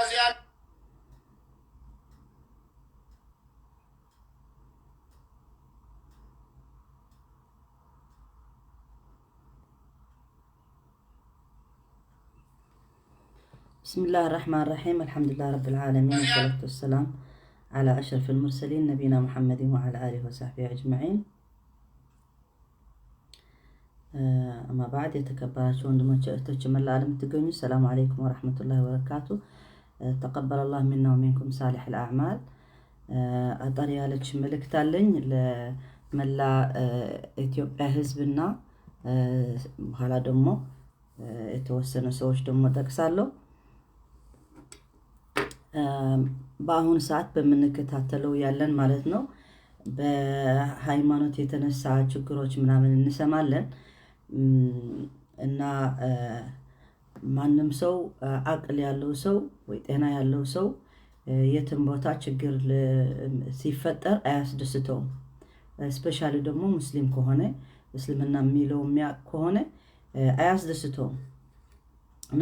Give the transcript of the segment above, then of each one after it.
بسم الله الرحمن الرحيم، الحمد لله رب العالمين، والصلاة والسلام على أشرف المرسلين نبينا محمد وعلى آله وصحبه أجمعين። أما بعد፣ የተከበራችሁ ወንድሞች እህቶች፣ መላ ዓለም የምትገኙ السلام عليكم ورحمة الله وبركاته። تقبل الله منا ومنكم صالح الأعمال። አጠር ያለች መልእክት አለኝ ለመላ ኢትዮጵያ ሕዝብና በኋላ ደግሞ የተወሰነ ሰዎች ደግሞ ጠቅሳለሁ። በአሁኑ ሰዓት በምንከታተለው ያለን ማለት ነው፣ በሃይማኖት የተነሳ ችግሮች ምናምን እንሰማለን እና ማንም ሰው አቅል ያለው ሰው ወይ ጤና ያለው ሰው የትም ቦታ ችግር ሲፈጠር አያስደስተውም። Especially ደግሞ ሙስሊም ከሆነ፣ እስልምና የሚለው የሚያውቅ ከሆነ አያስደስተውም።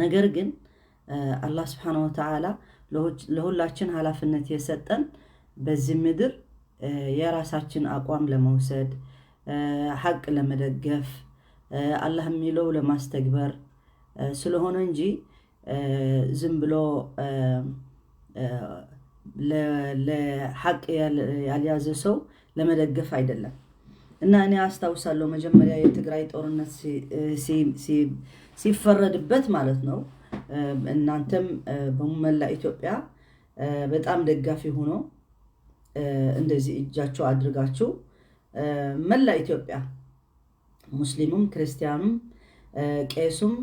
ነገር ግን አላህ سبحانه وتعالى ለሁላችን ኃላፊነት የሰጠን በዚህ ምድር የራሳችን አቋም ለመውሰድ፣ ሐቅ ለመደገፍ፣ አላህ የሚለው ለማስተግበር ስለሆነ እንጂ ዝም ብሎ ለሐቅ ያልያዘ ሰው ለመደገፍ አይደለም። እና እኔ አስታውሳለሁ መጀመሪያ የትግራይ ጦርነት ሲፈረድበት ማለት ነው፣ እናንተም በመላ ኢትዮጵያ በጣም ደጋፊ ሆኖ እንደዚህ እጃቸው አድርጋችሁ መላ ኢትዮጵያ ሙስሊሙም ክርስቲያኑም ቄሱም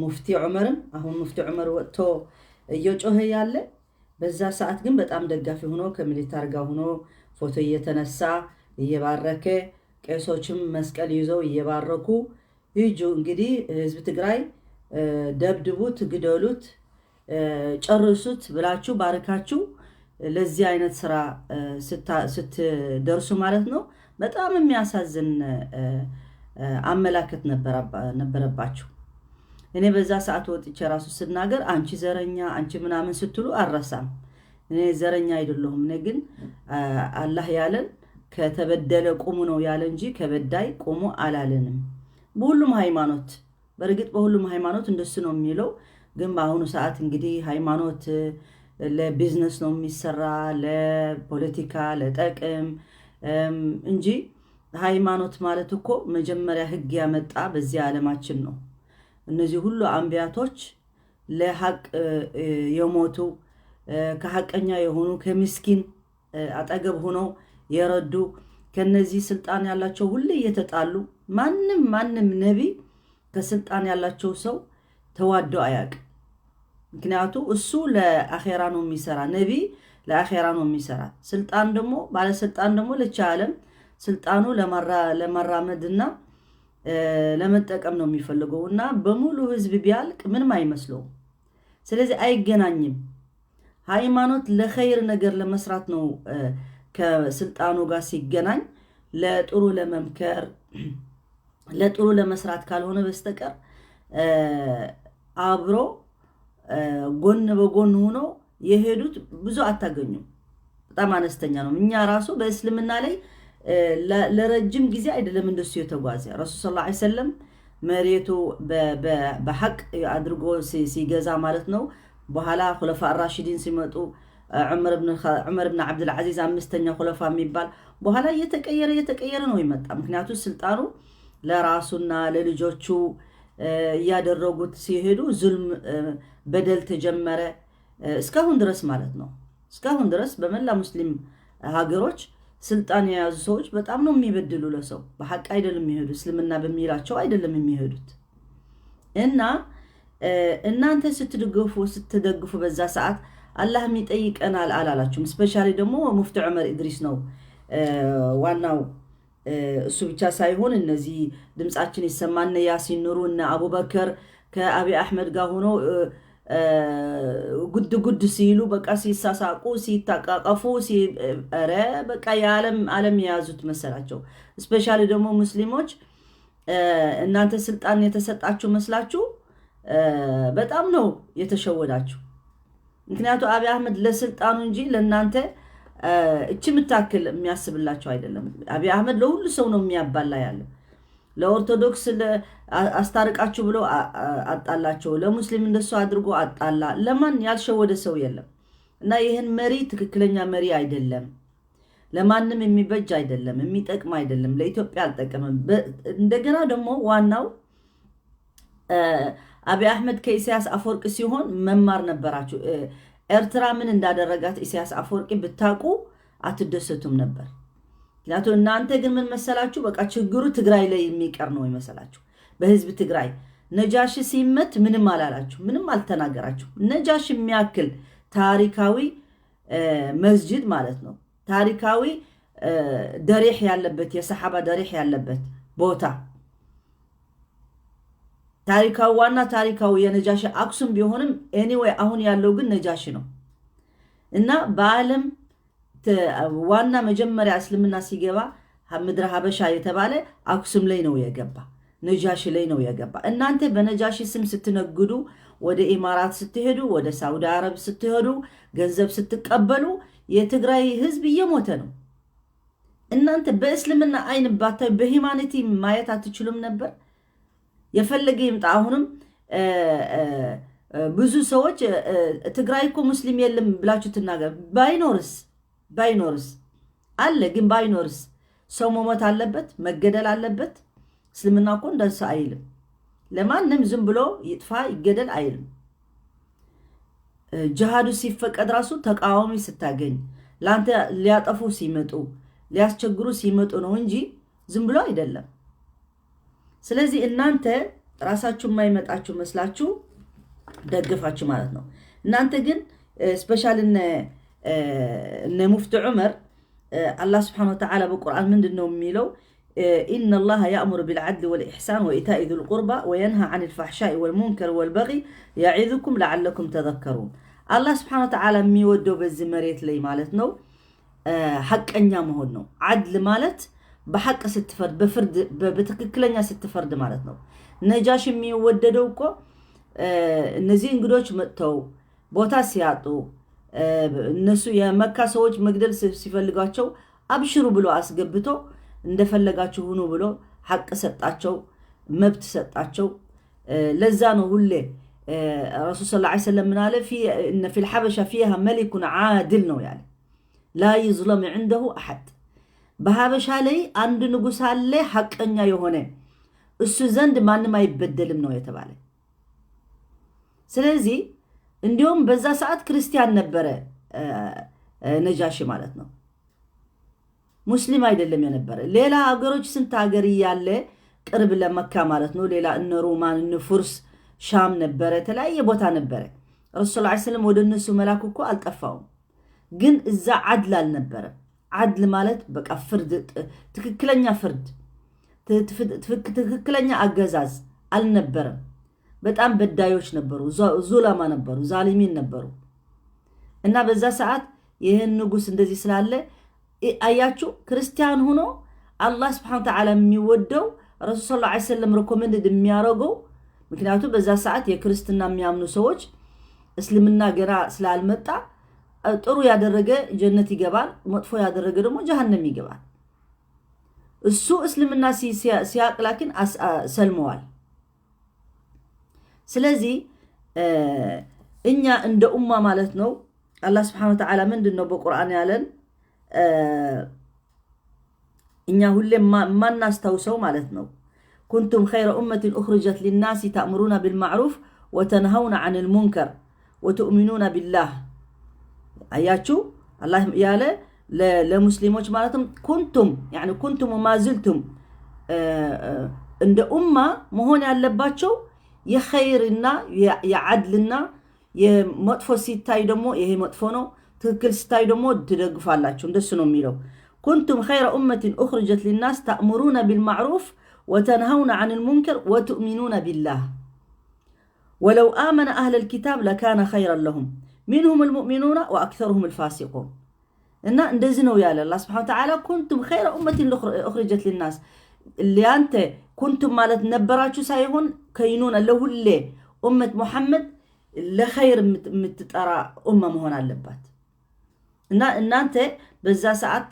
ሙፍቲ ዑመርም፣ አሁን ሙፍቲ ዑመር ወጥቶ እየጮኸ ያለ፣ በዛ ሰዓት ግን በጣም ደጋፊ ሆኖ ከ military ጋር ሆኖ ፎቶ እየተነሳ እየባረከ፣ ቄሶችም መስቀል ይዘው እየባረኩ፣ ሂጁ እንግዲህ ህዝብ ትግራይ ደብድቡት፣ ግደሉት፣ ጨርሱት ብላችሁ ባርካችሁ ለዚህ አይነት ስራ ስትደርሱ ማለት ነው፣ በጣም የሚያሳዝን አመላከት ነበረባችሁ። እኔ በዛ ሰዓት ወጥቼ ራሱ ስናገር አንቺ ዘረኛ፣ አንቺ ምናምን ስትሉ አልረሳም። እኔ ዘረኛ አይደለሁም። እኔ ግን አላህ ያለን ከተበደለ ቁሙ ነው ያለ እንጂ ከበዳይ ቁሙ አላለንም። በሁሉም ሃይማኖት፣ በእርግጥ በሁሉም ሃይማኖት እንደሱ ነው የሚለው። ግን በአሁኑ ሰዓት እንግዲህ ሃይማኖት ለቢዝነስ ነው የሚሰራ፣ ለፖለቲካ፣ ለጥቅም እንጂ ሃይማኖት ማለት እኮ መጀመሪያ ህግ ያመጣ በዚህ ዓለማችን ነው። እነዚህ ሁሉ አንቢያቶች ለሀቅ የሞቱ፣ ከሀቀኛ የሆኑ፣ ከምስኪን አጠገብ ሆነው የረዱ፣ ከነዚህ ስልጣን ያላቸው ሁሌ እየተጣሉ፣ ማንም ማንም ነቢ ከስልጣን ያላቸው ሰው ተዋዶ አያውቅም። ምክንያቱ እሱ ለአኼራ ነው የሚሰራ፣ ነቢ ለአኼራ ነው የሚሰራ። ስልጣን ደግሞ ባለስልጣን ደግሞ ለቻ ዓለም ስልጣኑ ለመራመድና ለመጠቀም ነው የሚፈልገው እና በሙሉ ህዝብ ቢያልቅ ምንም አይመስለውም። ስለዚህ አይገናኝም። ሃይማኖት ለኸይር ነገር ለመስራት ነው ከስልጣኑ ጋር ሲገናኝ፣ ለጥሩ ለመምከር፣ ለጥሩ ለመስራት ካልሆነ በስተቀር አብሮ ጎን በጎን ሆኖ የሄዱት ብዙ አታገኙም። በጣም አነስተኛ ነው። እኛ ራሱ በእስልምና ላይ ለረጅም ጊዜ አይደለም እንደሱ የተጓዘ። ረሱል صلى الله عليه وسلم መሬቱ በሐቅ አድርጎ ሲገዛ ማለት ነው። በኋላ خلفاء الراشدين ሲመጡ፣ ዑመር ብን ዓብድልዓዚዝ አምስተኛ ኩለፋ የሚባል፣ በኋላ እየተቀየረ እየተቀየረ ነው ይመጣ። ምክንያቱ ስልጣኑ ለራሱና ለልጆቹ እያደረጉት ሲሄዱ ዙልም፣ በደል ተጀመረ። እስካሁን ድረስ ማለት ነው። እስካሁን ድረስ በመላ ሙስሊም ሀገሮች ስልጣን የያዙ ሰዎች በጣም ነው የሚበድሉ ለሰው። በሐቅ አይደለም የሚሄዱ፣ እስልምና በሚላቸው አይደለም የሚሄዱት። እና እናንተ ስትደግፉ በዛ ሰዓት አላህም ይጠይቀናል አላላችሁም? Especially ደግሞ ሙፍቲ ዑመር ኢድሪስ ነው ዋናው። እሱ ብቻ ሳይሆን እነዚህ ድምፃችን ይሰማ እነ ያሲን ኑሩ፣ እነ አቡበከር ከአብይ አሕመድ ጋር ሆኖ ጉድ ጉድ ሲሉ፣ በቃ ሲሳሳቁ፣ ሲታቃቀፉ፣ ኧረ በቃ የዓለም ዓለም የያዙት መሰላቸው። Especially ደግሞ ሙስሊሞች እናንተ ስልጣን የተሰጣችሁ መስላችሁ በጣም ነው የተሸወዳችሁ። ምክንያቱ አብይ አህመድ ለስልጣኑ እንጂ ለእናንተ እች የምታክል የሚያስብላቸው አይደለም። አብይ አህመድ ለሁሉ ሰው ነው የሚያባላ ያለው። ለኦርቶዶክስ አስታርቃችሁ ብሎ አጣላቸው፣ ለሙስሊም እንደሱ አድርጎ አጣላ። ለማን ያልሸወደ ሰው የለም። እና ይህን መሪ ትክክለኛ መሪ አይደለም፣ ለማንም የሚበጅ አይደለም፣ የሚጠቅም አይደለም፣ ለኢትዮጵያ አልጠቀምም። እንደገና ደግሞ ዋናው አብይ አህመድ ከኢሳያስ አፈወርቂ ሲሆን መማር ነበራችሁ። ኤርትራ ምን እንዳደረጋት ኢሳያስ አፈወርቂ ብታውቁ አትደሰቱም ነበር። ምክንያቱም እናንተ ግን ምን መሰላችሁ፣ በቃ ችግሩ ትግራይ ላይ የሚቀር ነው ይመሰላችሁ። በህዝብ ትግራይ ነጃሺ ሲመት ምንም አላላችሁ፣ ምንም አልተናገራችሁ። ነጃሺ የሚያክል ታሪካዊ መስጅድ ማለት ነው፣ ታሪካዊ ضريح ያለበት፣ የሰሓባ ضريح ያለበት ቦታ፣ ታሪካዊ ዋና ታሪካዊ የነጃሺ አክሱም ቢሆንም anyway አሁን ያለው ግን ነጃሺ ነው። እና በዓለም ዋና መጀመሪያ እስልምና ሲገባ ምድረ ሀበሻ የተባለ አክሱም ላይ ነው የገባ፣ ነጃሺ ላይ ነው የገባ። እናንተ በነጃሺ ስም ስትነግዱ፣ ወደ ኢማራት ስትሄዱ፣ ወደ ሳውዲ አረብ ስትሄዱ፣ ገንዘብ ስትቀበሉ የትግራይ ህዝብ እየሞተ ነው። እናንተ በእስልምና አይን ባታዩ በ humanity ማየት አትችሉም ነበር? የፈለገ ይምጣ። አሁንም ብዙ ሰዎች ትግራይ እኮ ሙስሊም የለም ብላችሁ ትናገር። ባይኖርስ? ባይኖርስ? አለ፣ ግን ባይኖርስ ሰው መሞት አለበት? መገደል አለበት? እስልምና እኮ እንደሱ አይልም። ለማንም ዝም ብሎ ይጥፋ ይገደል አይልም። ጅሃዱ ሲፈቀድ ራሱ ተቃዋሚ ስታገኝ፣ ለአንተ ሊያጠፉ ሲመጡ፣ ሊያስቸግሩ ሲመጡ ነው እንጂ ዝም ብሎ አይደለም። ስለዚህ እናንተ ራሳችሁ የማይመጣችሁ መስላችሁ ደገፋችሁ ማለት ነው። እናንተ ግን special እነ ሙፍቲ ዑመር፣ አላህ سبحانه وتعالى በቁርአን ምንድን ነው የሚለው? إن الله يأمر بالعدل والإحسان وإيتاء ذي القربى وينهى عن الفحشاء والمنكر والبغي يعظكم لعلكم تذكرون። አላህ سبحانه وتعالى የሚወደው በዚህ መሬት ላይ ማለት ነው ሐቀኛ መሆን ነው። عدل ማለት በሐቅ ስትፈርድ፣ በፍርድ በትክክለኛ ስትፈርድ ማለት ነው። ነጃሽ የሚወደደው እኮ እነዚህ እንግዶች መጥተው ቦታ ሲያጡ፣ እነሱ የመካ ሰዎች መግደል ሲፈልጓቸው አብሽሩ ብሎ አስገብቶ እንደፈለጋችሁ ሁኑ ብሎ ሐቅ ሰጣቸው፣ መብት ሰጣቸው። ለዛ ነው ሁሌ ረሱል صلى الله عليه وسلم ምን አለ? في الحبشة فيها ملك عادل ነው ያለ፣ لا يظلم عنده أحد። በሀበሻ ላይ አንድ ንጉሥ አለ ሐቀኛ የሆነ፣ እሱ ዘንድ ማንም አይበደልም ነው የተባለ። ስለዚህ እንዲሁም በዛ ሰዓት ክርስቲያን ነበረ ነጃሺ ማለት ነው። ሙስሊም አይደለም የነበረ። ሌላ ሀገሮች ስንት ሀገር እያለ ቅርብ ለመካ ማለት ነው። ሌላ እነ ሮማን፣ እነ ፉርስ፣ ሻም ነበረ፣ የተለያየ ቦታ ነበረ። ረሱል ስ ሰለም ወደ እነሱ መላኩ እኮ አልጠፋውም። ግን እዛ عدل አልነበረም። عدل ማለት በቃ ፍርድ፣ ትክክለኛ ፍርድ፣ ትክክለኛ አገዛዝ አልነበረም። በጣም በዳዮች ነበሩ፣ ظلماء ነበሩ፣ ظالمين ነበሩ። እና በዛ ሰዓት ይህን ንጉስ እንደዚህ ስላለ አያችሁ፣ ክርስቲያን ሆኖ አላህ سبحانه وتعالى የሚወደው፣ ረሱል صلى الله عليه وسلم recommended የሚያደርገው፣ ምክንያቱም በዛ ሰዓት የክርስትና የሚያምኑ ሰዎች እስልምና ገና ስላልመጣ ጥሩ ያደረገ ጀነት ይገባል፣ መጥፎ ያደረገ ደግሞ ጀሃነም ይገባል። እሱ እስልምና ሲያቅ لكن ሰልመዋል። ስለዚህ እኛ እንደ ኡማ ማለት ነው አላህ سبحانه وتعالى ምንድን ነው በቁርአን ያለን፣ እኛ ሁሌም የማናስታውሰው ማለት ነው፣ كنتم خير أمة أخرجت للناس تأمرون بالمعروف وتنهون عن المنكر وتؤمنون بالله። አያችሁ፣ አላህ ያለ ለሙስሊሞች ማለትም كنتم يعني كنتم وما زلتم እንደ ኡማ መሆን ያለባቸው የኸይርና የ عدل ና የመጥፎ ሲታይ ደግሞ ይሄ መጥፎ ነው፣ ትክክል ሲታይ ደግሞ ትደግፋላችሁ። እንደሱ ነው የሚለው። كنتم خير أمة أخرجت للناس تأمرون بالمعروف وتنهون عن المنكر وتؤمنون بالله ولو آمن أهل الكتاب لكان خيرا لهم منهم المؤمنون وأكثرهم الفاسقون። እና እንደዚህ ነው ያለ አላህ سبحانه وتعالى፣ كنتم خير أمة أخرجت للناس። ሊያንተ كنتم ማለት ነበራችሁ ሳይሆን كينونة ለሁሌ ኡመት ሙሐመድ። ለኸይር የምትጠራ ኡማ መሆን አለባት። እና እናንተ በዛ ሰዓት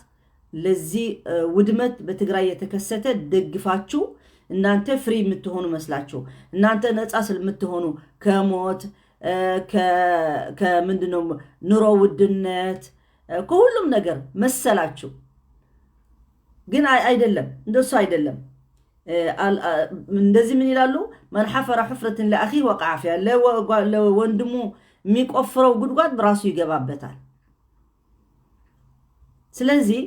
ለዚህ ውድመት በትግራይ የተከሰተ ደግፋችሁ እናንተ free የምትሆኑ መስላችሁ፣ እናንተ ነፃ ስለምትሆኑ ከሞት፣ ከምንድነው ኑሮ ውድነት፣ ከሁሉም ነገር መሰላችሁ። ግን አይደለም፣ እንደሱ አይደለም። እንደዚህ ምን ይላሉ? من حفر حفرة لأخيه وقع فيها፣ ለወንድሙ የሚቆፍረው ጉድጓድ በራሱ ይገባበታል። ስለዚህ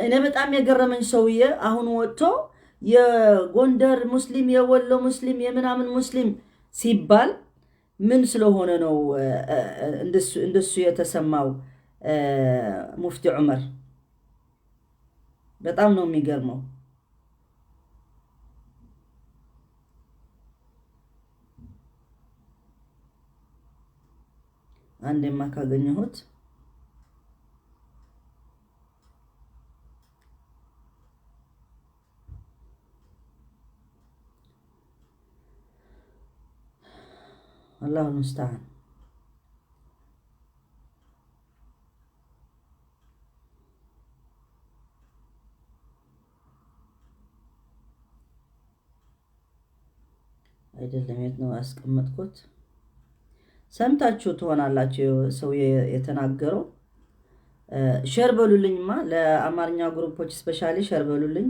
እኔ በጣም የገረመኝ ሰውዬ አሁን ወጥቶ የጎንደር ሙስሊም፣ የወሎ ሙስሊም፣ የምናምን ሙስሊም ሲባል ምን ስለሆነ ነው እንደሱ የተሰማው ሙፍቲ ዑመር? በጣም ነው የሚገርመው። አንዴማ ካገኘሁት الله المستعان። አይደለም፣ የት ነው ያስቀመጥኩት? ሰምታችሁ ትሆናላችሁ ሰው የተናገረው። Share በሉልኝማ፣ ለአማርኛ group ኦች specially share በሉልኝ።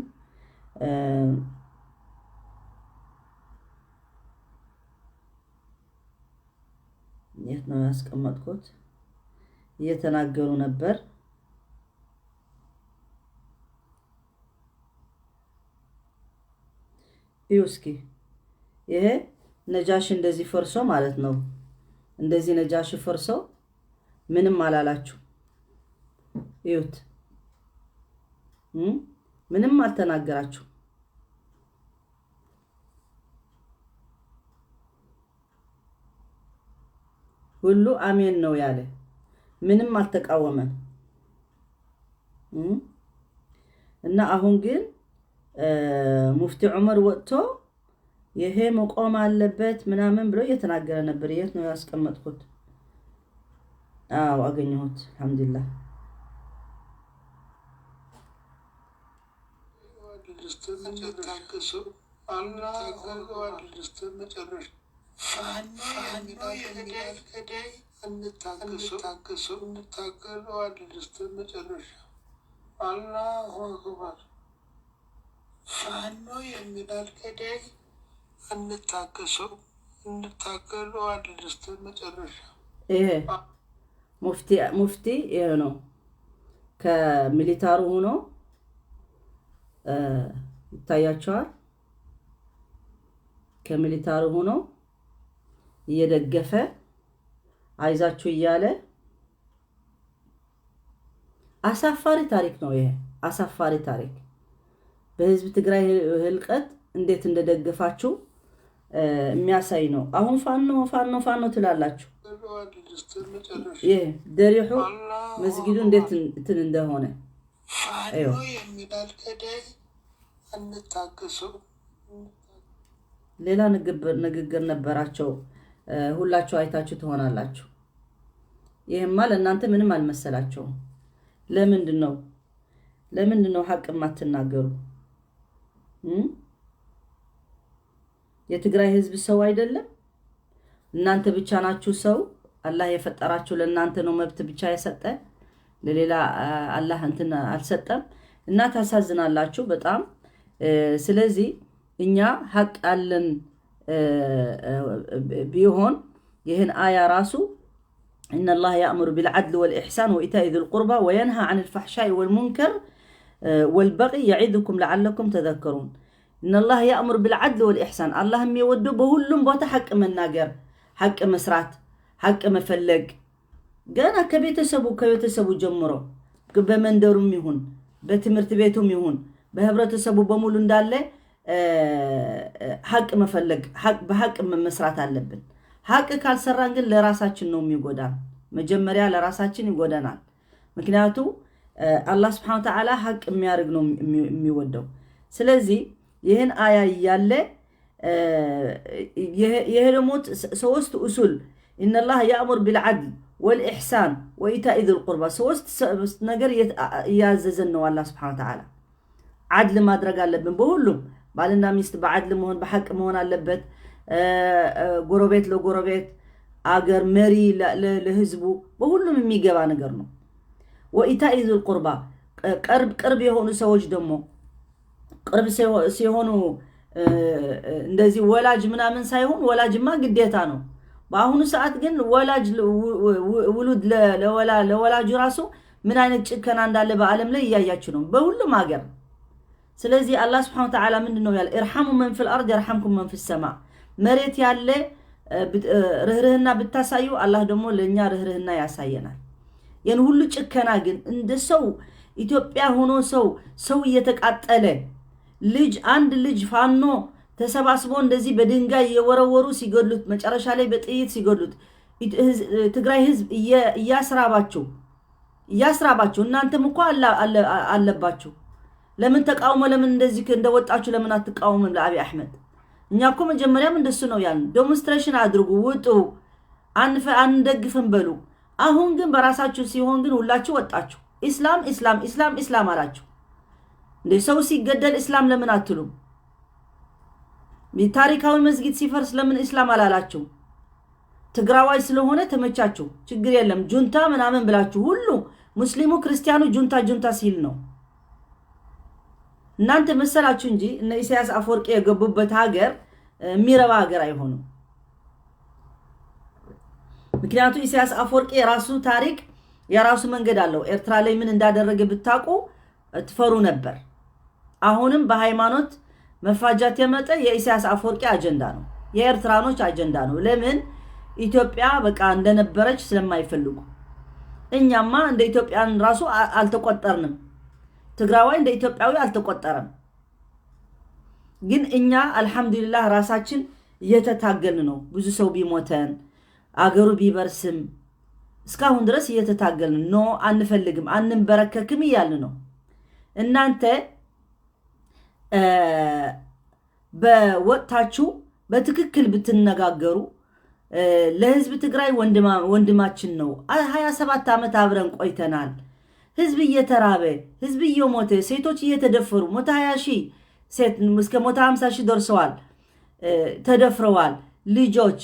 የት ነው ያስቀመጥኩት? እየተናገሩ ነበር። እዩ እስኪ፣ ይሄ ነጃሽ እንደዚህ ፈርሶ ማለት ነው። እንደዚህ ነጃሽ ፈርሶ ምንም አላላችሁ። እዩት፣ ምንም አልተናገራችሁ። ሁሉ አሜን ነው ያለ፣ ምንም አልተቃወመም። እና አሁን ግን ሙፍቲ ዑመር ወጥቶ ይሄ መቆም አለበት ምናምን ብሎ እየተናገረ ነበር። የት ነው ያስቀመጥኩት? አዎ አገኘሁት። አልሐምዱሊላህ። አላሁ አክበር። ፋኖ የሚላል ገዳይ እንታገሰው፣ እንታገለዋለን እስከ መጨረሻ። ይሄ ሙፍቲ ይሄ ነው፣ ከ military ሆኖ ይታያቸዋል። ከ military ሆኖ እየደገፈ አይዛችሁ እያለ፣ አሳፋሪ ታሪክ ነው ይሄ። አሳፋሪ ታሪክ፣ በህዝብ ትግራይ ህልቀት እንዴት እንደደገፋችሁ የሚያሳይ ነው። አሁን ፋኖ ፋኖ ፋኖ ትላላችሁ። ይህ ደሪሑ መስጊዱ እንዴት እንትን እንደሆነ ፋኖ የሚላል ገዳይ እንታገሰው። ሌላ ንግግር ነበራቸው። ሁላችሁ አይታችሁ ትሆናላችሁ። ይህማ ለእናንተ ምንም አልመሰላቸውም። ለምንድን ነው ሀቅ የማትናገሩ? የትግራይ ህዝብ ሰው አይደለም? እናንተ ብቻ ናችሁ ሰው? አላህ የፈጠራችሁ ለእናንተ ነው መብት ብቻ የሰጠ፣ ለሌላ አላህ እንትን አልሰጠም። እና ታሳዝናላችሁ በጣም። ስለዚህ እኛ ሀቅ አለን ቢሆን ይህን አያ ራሱ إن الله يأمر بالعدل والإحسان وإيتاء ذي القربى وينهى عن الفحشاء والمنكر والبغي يعظكم لعلكم تذكرون። إن الله يأمر بالعدل والإحسان፣ አላህ የሚወደው በሁሉም ቦታ ሐቅ መናገር፣ ሐቅ መስራት፣ ሐቅ መፈለግ፣ ገና ከቤተሰቡ ጀምሮ በመንደሩም ይሁን፣ በትምህርት ቤቱም ይሁን፣ በህብረተሰቡ በሙሉ እንዳለ ሐቅ መፈለግ፣ በሐቅ መስራት አለብን። ሐቅ ካልሰራን ግን ለራሳችን ነው የሚጎዳን። መጀመሪያ ለራሳችን ይጎዳናል። ምክንያቱ አላህ ስብሐነ ወተዓላ ሐቅ የሚያደርግ ነው የሚወደው። ስለዚህ ይህን አያ እያለ ይሄ ደግሞ ሶስት أصول إن الله يأمر بالعدل والإحسان وإيتاء ذي القربى ሶስት ነገር እያዘዘን ነው አላህ سبحانه وتعالى። عدل ማድረግ አለብን በሁሉም፣ ባልና ሚስት በ عدل መሆን፣ በሐቅ መሆን አለበት። ጎረቤት ለጎረቤት፣ አገር መሪ ለህዝቡ፣ በሁሉም የሚገባ ነገር ነው። وإيتاء ذي القربى ቅርብ የሆኑ ሰዎች ደግሞ፣ ቅርብ ሲሆኑ እንደዚህ ወላጅ ምናምን ሳይሆን፣ ወላጅማ ግዴታ ነው። በአሁኑ ሰዓት ግን ወላጅ ውሉድ ለወላጁ ራሱ ምን አይነት ጭከና እንዳለ በዓለም ላይ እያያችሁ ነው፣ በሁሉም ሀገር። ስለዚህ አላህ سبحانه وتعالى ምንድን ነው ያለ? ارحموا من في الأرض يرحمكم من في السماء። መሬት ያለ ርህርህና ብታሳዩ አላህ ደግሞ ለእኛ ርህርህና ያሳየናል። ይህን ሁሉ ጭከና ግን እንደ ሰው ኢትዮጵያ ሆኖ ሰው እየተቃጠለ፣ ልጅ አንድ ልጅ ፋኖ ተሰባስቦ እንደዚህ በድንጋይ እየወረወሩ ሲገድሉት፣ መጨረሻ ላይ በጥይት ሲገድሉት፣ ትግራይ ህዝብ እያስራባችሁ እያስራባችሁ፣ እናንተም እኮ አለባችሁ። ለምን ተቃውሞ፣ ለምን እንደዚህ እንደወጣችሁ ለምን አትቃወምም ለአብይ አሕመድ? እኛ እኮ መጀመሪያም እንደሱ ነው ያልን። Demonstration አድርጉ፣ ውጡ፣ አንደግፍም በሉ። አሁን ግን በራሳችሁ ሲሆን ግን ሁላችሁ ወጣችሁ። ኢስላም ኢስላም ኢስላም ኢስላም አላችሁ። እንዴ፣ ሰው ሲገደል እስላም ለምን አትሉም? ታሪካዊ መስጊድ ሲፈርስ ለምን እስላም አላላችሁ? ትግራዋይ ስለሆነ ተመቻችሁ፣ ችግር የለም፣ ጁንታ ምናምን ብላችሁ ሁሉ ሙስሊሙ ክርስቲያኑ ጁንታ ጁንታ ሲል ነው። እናንተ መሰላችሁ እንጂ እነ ኢሳያስ አፈወርቂ የገቡበት ሀገር የሚረባ ሀገር አይሆንም። ምክንያቱም ኢሳያስ አፈወርቂ የራሱ ታሪክ፣ የራሱ መንገድ አለው። ኤርትራ ላይ ምን እንዳደረገ ብታውቁ ትፈሩ ነበር። አሁንም በሃይማኖት መፋጃት የመጠ የኢሳያስ አፈወርቂ አጀንዳ ነው፣ የኤርትራኖች አጀንዳ ነው። ለምን? ኢትዮጵያ በቃ እንደነበረች ስለማይፈልጉ። እኛማ እንደ ኢትዮጵያን ራሱ አልተቆጠርንም። ትግራዋይ እንደ ኢትዮጵያዊ አልተቆጠረም። ግን እኛ አልሐምዱሊላህ ራሳችን እየተታገልን ነው። ብዙ ሰው ቢሞተን፣ አገሩ ቢበርስም እስካሁን ድረስ እየተታገልን፣ no አንፈልግም፣ አንንበረከክም እያልን ነው። እናንተ በወጥታችሁ በትክክል ብትነጋገሩ፣ ለህዝብ ትግራይ ወንድማችን ነው። 27 ዓመት አብረን ቆይተናል። ህዝብ እየተራበ፣ ህዝብ እየሞተ፣ ሴቶች እየተደፈሩ፣ 120,000 ሴት እስከ 150,000 ደርሰዋል፣ ተደፍረዋል። ልጆች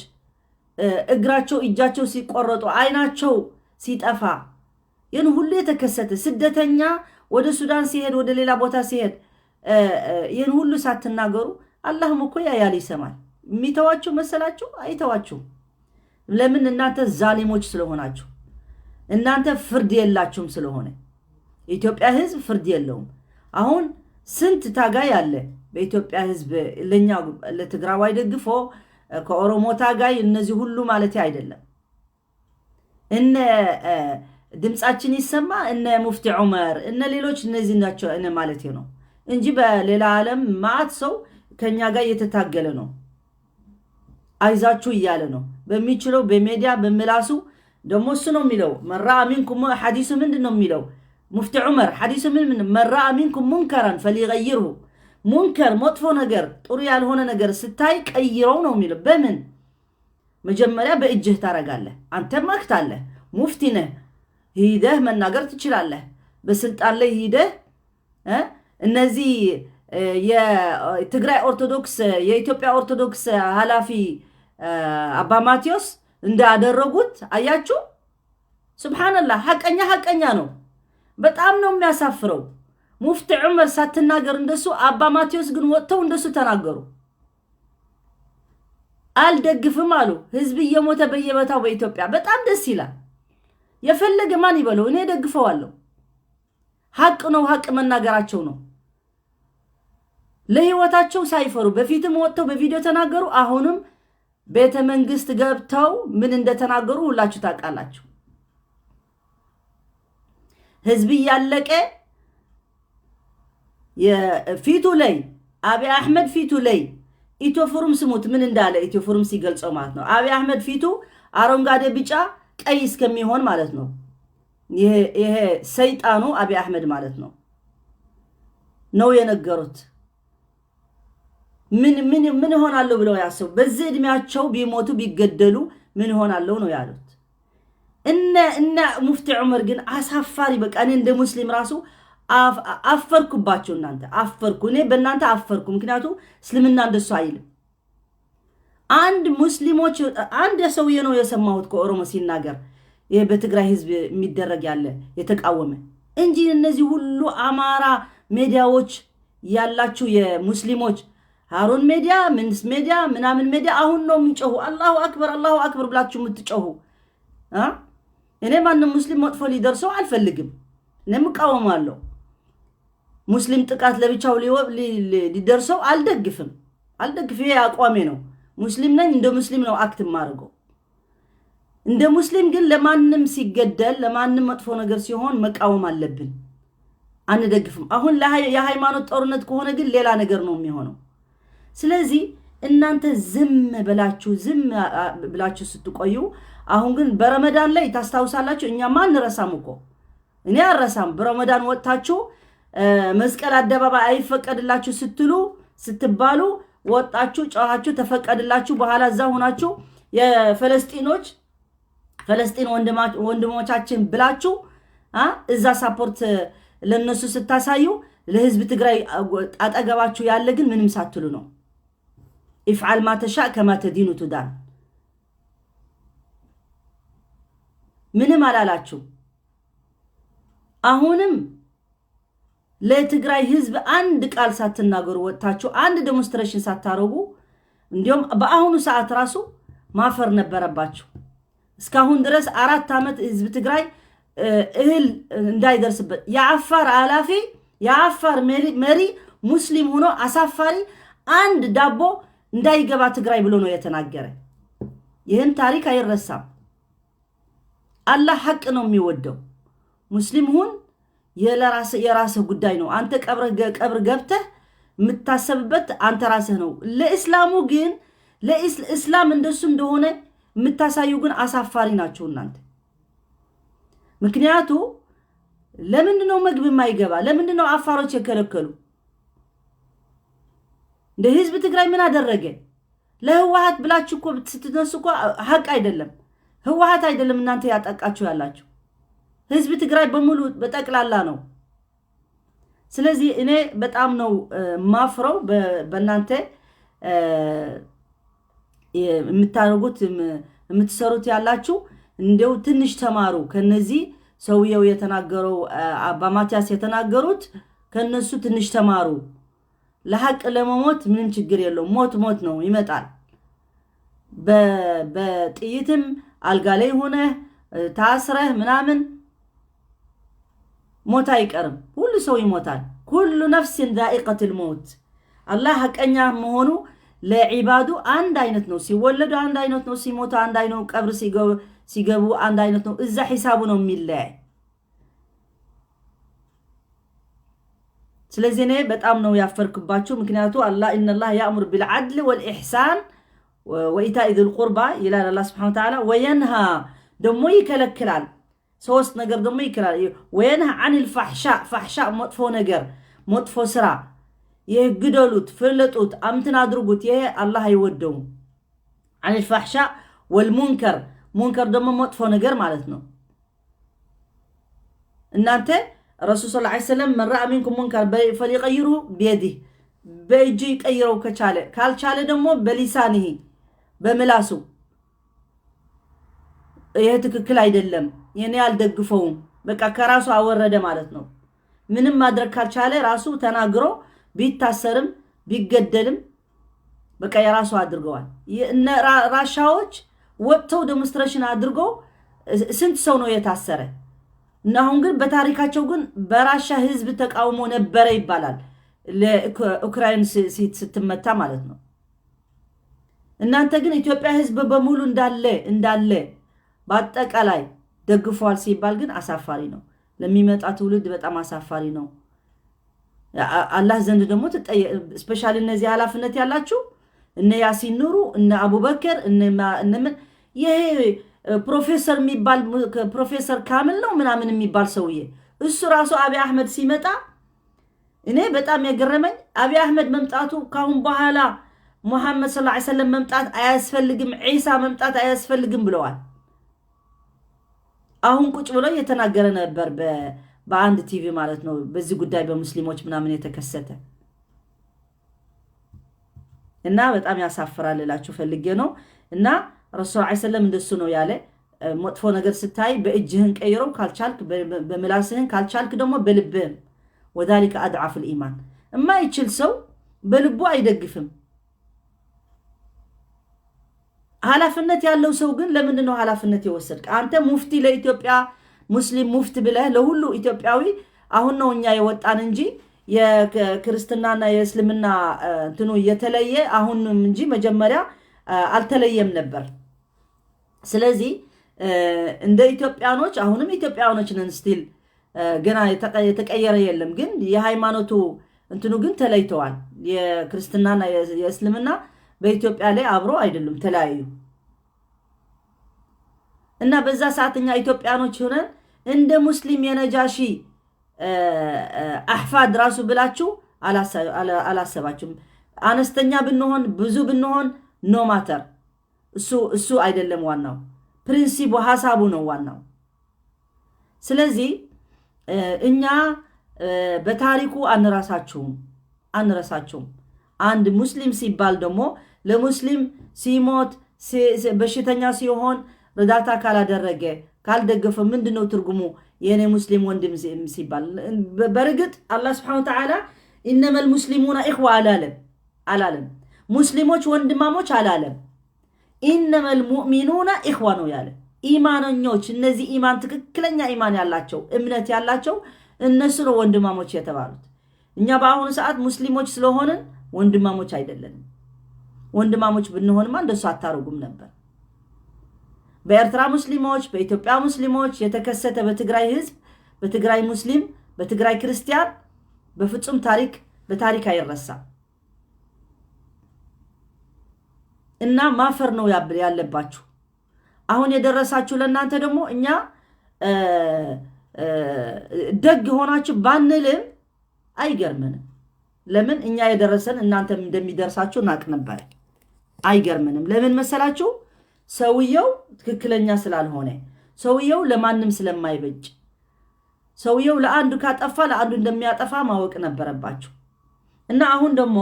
እግራቸው እጃቸው ሲቆረጡ፣ አይናቸው ሲጠፋ፣ ይህን ሁሉ የተከሰተ፣ ስደተኛ ወደ ሱዳን ሲሄድ፣ ወደ ሌላ ቦታ ሲሄድ፣ ይህን ሁሉ ሳትናገሩ፣ አላህም እኮ ያያል፣ ይሰማል። የሚተዋችሁ መሰላችሁ? አይተዋችሁም። ለምን? እናንተ ዛሊሞች ስለሆናችሁ፣ እናንተ ፍርድ የላችሁም ስለሆነ። የኢትዮጵያ ህዝብ ፍርድ የለውም። አሁን ስንት ታጋይ አለ በኢትዮጵያ ህዝብ፣ ለኛ ለትግራዋይ ደግፎ፣ ከኦሮሞ ታጋይ፣ እነዚህ ሁሉ ማለት አይደለም። እነ ድምፃችን ይሰማ፣ እነ ሙፍቲ ዑመር፣ እነ ሌሎች እነዚህ ናቸው እነ ማለት ነው እንጂ በሌላ ዓለም ማአት ሰው ከኛ ጋር እየተታገለ ነው። አይዛችሁ እያለ ነው በሚችለው፣ በሜዲያ፣ በምላሱ። ደግሞ እሱ ነው የሚለው من رأى منكم፣ ሐዲሱ ምንድን ነው የሚለው? ሙፍቲ ዑመር ሐዲሱ ምን ምን من رأى منكم منكرا فليغيره። منكر መጥፎ ነገር፣ ጥሩ ያልሆነ ነገር ስታይ ቀይረው ነው የሚለው። በምን? መጀመሪያ በእጅህ ታረጋለህ። አንተ መብት አለህ፣ ሙፍቲ ነህ፣ ሂደህ መናገር ትችላለህ። በስልጣን ላይ ሂደህ እነዚህ የትግራይ ኦርቶዶክስ፣ የኢትዮጵያ ኦርቶዶክስ ኃላፊ አባ ማቴዎስ እንዳደረጉት አያችሁ። سبحان الله፣ ሐቀኛ ሐቀኛ ነው። በጣም ነው የሚያሳፍረው። ሙፍቲ ዑመር ሳትናገር እንደሱ፣ አባ ማቴዎስ ግን ወጥተው እንደሱ ተናገሩ። አልደግፍም አሉ። ህዝብ እየሞተ በየቦታው በኢትዮጵያ፣ በጣም ደስ ይላል። የፈለገ ማን ይበለው፣ እኔ ደግፈዋለሁ። ሀቅ ነው፣ ሀቅ መናገራቸው ነው። ለህይወታቸው ሳይፈሩ በፊትም ወጥተው በቪዲዮ ተናገሩ። አሁንም ቤተ መንግስት ገብተው ምን እንደተናገሩ ሁላችሁ ታውቃላችሁ። ህዝብ እያለቀ ፊቱ ላይ፣ አብይ አሕመድ ፊቱ ላይ፣ ኢትዮፎሩም ስሙት ምን እንዳለ፣ ኢትዮፎሩም ሲገልጸው ማለት ነው። አብይ አሕመድ ፊቱ አረንጓዴ፣ ቢጫ፣ ቀይ እስከሚሆን ማለት ነው። ይሄ ሰይጣኑ አብይ አሕመድ ማለት ነው የነገሩት። ምን ምን ምን እሆናለሁ ብለው ያስቡ። በዚህ እድሜያቸው ቢሞቱ ቢገደሉ ምን እሆናለሁ ነው ያሉት። እነ ሙፍቲ ዑመር ግን አሳፋሪ። በቃ እኔ እንደ ሙስሊም ራሱ አፈርኩባቸው። እናንተ አፈርኩ፣ እኔ በእናንተ አፈርኩ። ምክንያቱ እስልምና እንደሱ አይልም። አንድ ሙስሊሞች አንድ ሰውዬ ነው የሰማሁት ከኦሮሞ ሲናገር፣ ይሄ በትግራይ ህዝብ የሚደረግ ያለ የተቃወመ እንጂ፣ እነዚህ ሁሉ አማራ ሜዲያዎች ያላችሁ የሙስሊሞች ሃሩን ሜዲያ፣ ምንስ ሜዲያ፣ ምናምን ሜዲያ አሁን ነው የሚጮሁ፣ አላሁ አክበር አላሁ አክበር ብላችሁ የምትጮሁ። እኔ ማንም ሙስሊም መጥፎ ሊደርሰው አልፈልግም። እኔም እቃወማለሁ። ሙስሊም ጥቃት ለብቻው ሊደርሰው አልደግፍም፣ አልደግፍም። ይሄ አቋሜ ነው። ሙስሊም ነኝ፣ እንደ ሙስሊም ነው act የማደርገው። እንደ ሙስሊም ግን ለማንም ሲገደል፣ ለማንም መጥፎ ነገር ሲሆን መቃወም አለብን። አንደግፍም። አሁን የሃይማኖት ጦርነት ከሆነ ግን ሌላ ነገር ነው የሚሆነው። ስለዚህ እናንተ ዝም ብላችሁ ስትቆዩ፣ አሁን ግን በረመዳን ላይ ታስታውሳላችሁ። እኛማ አንረሳም እኮ፣ እኔ አልረሳም። በረመዳን ወጥታችሁ መስቀል አደባባይ አይፈቀድላችሁ ስትሉ ስትባሉ ወጣችሁ ጨዋችሁ ተፈቀድላችሁ። በኋላ እዛ ሆናችሁ የፈለስጢኖች ፈለስጢን ወንድሞቻችን ብላችሁ እዛ support ለነሱ ስታሳዩ፣ ለህዝብ ትግራይ አጠገባችሁ ያለ ግን ምንም ሳትሉ ነው። افعل ما تشاء كما تدين تدان። ምንም አላላችሁ። አሁንም ለትግራይ ህዝብ አንድ ቃል ሳትናገሩ ወጥታችሁ አንድ demonstration ሳታረጉ፣ እንዲሁም በአሁኑ ሰዓት ራሱ ማፈር ነበረባችሁ። እስካሁን ድረስ 4 ዓመት ህዝብ ትግራይ እህል እንዳይደርስበት የአፋር ኃላፊ፣ የአፋር መሪ ሙስሊም ሆኖ አሳፋሪ፣ አንድ ዳቦ እንዳይገባ ትግራይ ብሎ ነው የተናገረ። ይህን ታሪክ አይረሳም። አላህ ሐቅ ነው የሚወደው። ሙስሊም ሁን የራስህ ጉዳይ ነው። አንተ ቀብር ገብተህ የምታሰብበት አንተ ራስህ ነው። ለእስላሙ ግን ለእስላም እንደሱ እንደሆነ የምታሳዩ ግን አሳፋሪ ናቸው እናንተ። ምክንያቱ ለምንድን ነው ምግብ የማይገባ? ለምንድን ነው አፋሮች የከለከሉ? እንደ ህዝብ ትግራይ ምን አደረገ? ለህወሀት ብላችሁ እኮ ስትነሱ እኮ ሀቅ አይደለም። ህወሀት አይደለም እናንተ ያጠቃችሁ ያላችሁ፣ ህዝብ ትግራይ በሙሉ በጠቅላላ ነው። ስለዚህ እኔ በጣም ነው ማፍረው በእናንተ የምታደርጉት፣ የምትሰሩት ያላችሁ። እንዲው ትንሽ ተማሩ ከነዚህ ሰውየው የተናገረው፣ አባ ማቲያስ የተናገሩት፣ ከነሱ ትንሽ ተማሩ። ለሀቅ ለመሞት ምንም ችግር የለውም። ሞት ሞት ነው፣ ይመጣል። በጥይትም አልጋ ላይ ሆነህ ታስረህ ምናምን ሞት አይቀርም። ሁሉ ሰው ይሞታል። كل نفس ذائقة الموت። አላህ ሀቀኛ መሆኑ ለዒባዱ አንድ አይነት ነው። ሲወለዱ አንድ አይነት ነው። ሲሞቱ አንድ አይነት ነው። ቀብር ሲገቡ አንድ አይነት ነው። እዛ ሒሳቡ ነው የሚለያይ። ስለዚህ እኔ በጣም ነው ያፈርክባችሁ። ምክንያቱ አላህ إن الله يأمر بالعدل والإحسان وإيتاء ذي القربى ይላል አላህ سبحانه وتعالى። وينهى ደግሞ ይከለክላል። ሶስት ነገር ደግሞ ይከለክላል። وينهى عن الفحشاء፣ فحشاء መጥፎ ነገር፣ መጥፎ ስራ፣ ይህ ግደሉት፣ ፍለጡት፣ አምትን አድርጉት፣ ይሄ አላህ አይወደውም። عن الفحشاء والمنكر፣ منكر ደግሞ መጥፎ ነገር ማለት ነው። እናንተ ረሱል صلى الله عليه وسلم من رأى منكم منكرا فليغيره بيده፣ በእጁ ይቀይረው ከቻለ፣ ካልቻለ ደግሞ بلسانه በምላሱ፣ ይህ ትክክል አይደለም፣ የኔ አልደግፈውም፣ በቃ ከራሱ አወረደ ማለት ነው። ምንም ማድረግ ካልቻለ ራሱ ተናግሮ ቢታሰርም ቢገደልም በቃ የራሱ አድርገዋል። እነ ራሻዎች ወጥተው demonstration አድርገው ስንት ሰው ነው የታሰረ? እና አሁን ግን በታሪካቸው ግን በራሻ ህዝብ ተቃውሞ ነበረ ይባላል። ለኡክራይን ስትመታ ማለት ነው። እናንተ ግን ኢትዮጵያ ህዝብ በሙሉ እንዳለ እንዳለ በአጠቃላይ ደግፏል ሲባል ግን አሳፋሪ ነው። ለሚመጣ ትውልድ በጣም አሳፋሪ ነው። አላህ ዘንድ ደግሞ፣ especially እነዚህ ኃላፊነት ያላችሁ እነ ያሲን ኑሩ፣ እነ አቡበከር፣ እነ ምን፣ ይሄ ፕሮፌሰር የሚባል፣ ፕሮፌሰር ካምል ነው ምናምን የሚባል ሰውዬ፣ እሱ ራሱ አብይ አሕመድ ሲመጣ እኔ በጣም የገረመኝ አብይ አህመድ መምጣቱ ካሁን በኋላ ሙሐመድ صلى الله عليه وسلم መምጣት አያስፈልግም፣ ዒሳ መምጣት አያስፈልግም ብለዋል። አሁን ቁጭ ብሎ እየተናገረ ነበር በአንድ ቲቪ ማለት ነው። በዚህ ጉዳይ በሙስሊሞች ምናምን የተከሰተ እና በጣም ያሳፍራል እላችሁ ፈልጌ ነው። እና ረሱል عليه السلام እንደሱ ነው ያለ። መጥፎ ነገር ስታይ በእጅህን ቀይረው፣ ካልቻልክ በምላስህን፣ ካልቻልክ ደግሞ በልብህም። وذلك أضعف الإيمان። የማይችል ሰው በልቡ አይደግፍም። ኃላፊነት ያለው ሰው ግን ለምንድን ነው ኃላፊነት የወሰድክ? አንተ ሙፍቲ ለኢትዮጵያ ሙስሊም ሙፍቲ ብለህ ለሁሉ ኢትዮጵያዊ አሁን ነው እኛ የወጣን እንጂ የክርስትናና የእስልምና እንትኑ የተለየ አሁንም እንጂ መጀመሪያ አልተለየም ነበር። ስለዚህ እንደ ኢትዮጵያኖች አሁንም ኢትዮጵያኖች ነን፣ still ገና የተቀየረ የለም። ግን የሃይማኖቱ እንትኑ ግን ተለይተዋል። የክርስትናና የእስልምና በኢትዮጵያ ላይ አብሮ አይደሉም፣ ተለያዩ። እና በዛ ሰዓት እኛ ኢትዮጵያኖች ሆነን እንደ ሙስሊም የነጃሺ أحفاد ራሱ ብላችሁ አላሰባችሁም። አነስተኛ ብንሆን ብዙ ብንሆን no matter፣ እሱ አይደለም ዋናው፣ principle ኡ ሀሳቡ ነው ዋናው። ስለዚህ እኛ በታሪኩ አንረሳችሁም አንረሳችሁም። አንድ ሙስሊም ሲባል ደግሞ ለሙስሊም ሲሞት በሽተኛ ሲሆን እርዳታ ካላደረገ ካልደገፈ ምንድን ነው ትርጉሙ? የእኔ ሙስሊም ወንድም ሲባል በእርግጥ አላህ سبحانه وتعالى إنما المسلمون إخوة አላለም አላለም። ሙስሊሞች ወንድማሞች አላለም። إنما المؤمنون إخوة ነው ያለ። ኢማነኞች እነዚህ ኢማን ትክክለኛ ኢማን ያላቸው እምነት ያላቸው እነሱ ነው ወንድማሞች የተባሉት። እኛ በአሁኑ ሰዓት ሙስሊሞች ስለሆንን ወንድማሞች አይደለንም። ወንድማሞች ብንሆንማ እንደሱ አታረጉም ነበር። በኤርትራ ሙስሊሞች፣ በኢትዮጵያ ሙስሊሞች የተከሰተ በትግራይ ህዝብ፣ በትግራይ ሙስሊም፣ በትግራይ ክርስቲያን በፍጹም ታሪክ በታሪክ አይረሳም። እና ማፈር ነው ያለባችሁ። አሁን የደረሳችሁ ለእናንተ ደግሞ እኛ ደግ ሆናችሁ ባንልም አይገርምንም። ለምን እኛ የደረሰን እናንተም እንደሚደርሳችሁ እናቅ ነበር። አይገርምንም። ለምን መሰላችሁ? ሰውየው ትክክለኛ ስላልሆነ፣ ሰውየው ለማንም ስለማይበጅ፣ ሰውየው ለአንዱ ካጠፋ ለአንዱ እንደሚያጠፋ ማወቅ ነበረባችሁ። እና አሁን ደግሞ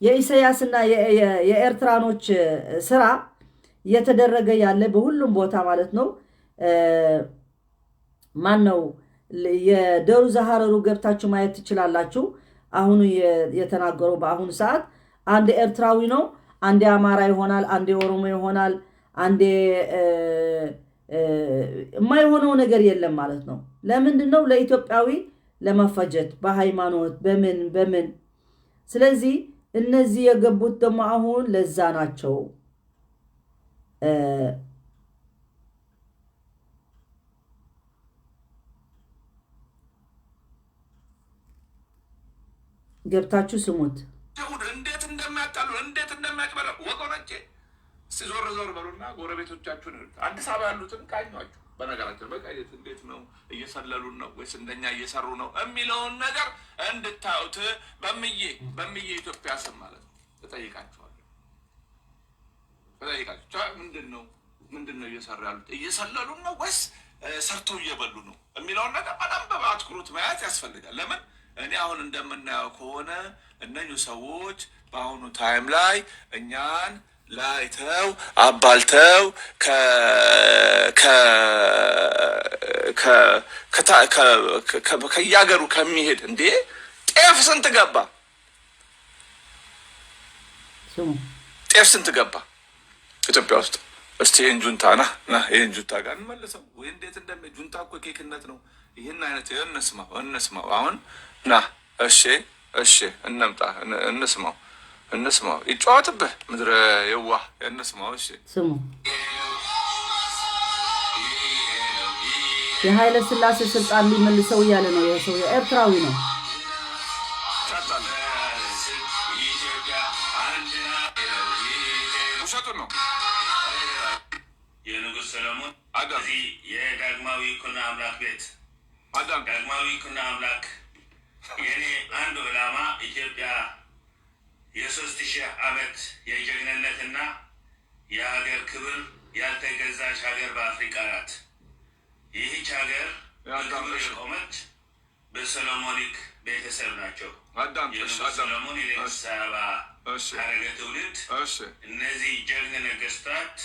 የኢሳያስና የኤርትራኖች ስራ እየተደረገ ያለ በሁሉም ቦታ ማለት ነው። ማን ነው የደሩ ዘሐረሩ ገብታችሁ ማየት ትችላላችሁ። አሁኑ የተናገረው በአሁኑ ሰዓት አንድ ኤርትራዊ ነው፣ አንዴ አማራ ይሆናል፣ አንዴ ኦሮሞ ይሆናል፣ አንዴ የማይሆነው ነገር የለም ማለት ነው። ለምንድን ነው? ለኢትዮጵያዊ ለመፈጀት በሃይማኖት በምን በምን። ስለዚህ እነዚህ የገቡት ደግሞ አሁን ለዛ ናቸው። ገብታችሁ ስሙት። እንዴት እንደሚያጣሉ እንዴት እንደሚያጭበረ ወገኖቼ፣ እስቲ ዞር ዞር በሉና ጎረቤቶቻችሁን አዲስ አበባ ያሉትን ቃኟቸው። በነገራችን በቃ እንዴት ነው እየሰለሉን ነው ወይስ እንደኛ እየሰሩ ነው የሚለውን ነገር እንድታዩት በምዬ በምዬ ኢትዮጵያ ስም ማለት ነው እጠይቃችኋለሁ። እጠይቃችሁ ምንድን ነው እየሰሩ ያሉት? እየሰለሉን ነው ወይስ ሰርተው እየበሉ ነው የሚለውን ነገር በደንብ በአትኩሮት መያዝ ያስፈልጋል። ለምን እኔ አሁን እንደምናየው ከሆነ እነኙ ሰዎች በአሁኑ time ላይ እኛን ላይተው አባልተው ከያገሩ ከሚሄድ እንዴ ጤፍ ስንት ገባ? ጤፍ ስንት ገባ ኢትዮጵያ ውስጥ? እስቲ ይህን ጁንታ ና ና ይህን ጁንታ ጋር እንመልሰው ወይ እንዴት እንደሚ ጁንታ እኮ ኬክነት ነው። ይህን አይነት እንስማው እንስማው። አሁን ና እሺ እሺ እንምጣ እንስማው እንስማው። ይጫወትብህ ምድረ የዋህ እንስማው። እሺ ስሙ። የኃይለ ሥላሴ ስልጣን ሊመልሰው እያለ ነው። ይሄ ሰው ኤርትራዊ ነው። ውሸቱን ነው። የንጉሥ ሰለሞን እዚህ የዳግማዊ ይኩኖ አምላክ ቤት ዳግማዊ ይኩኖ አምላክ የኔ አንዱ ዓላማ ኢትዮጵያ የ3000 ዓመት የጀግንነትና የሀገር ክብር ያልተገዛች ሀገር በአፍሪካ ናት። ይህች ሀገር በክብር የቆመች በ Solomonic ቤተሰብ ናቸው። የንጉሥ ሰሎሞን የንግስት ሳባ ሀረገ ትውልድ፣ እነዚህ ጀግን ነገስታት፣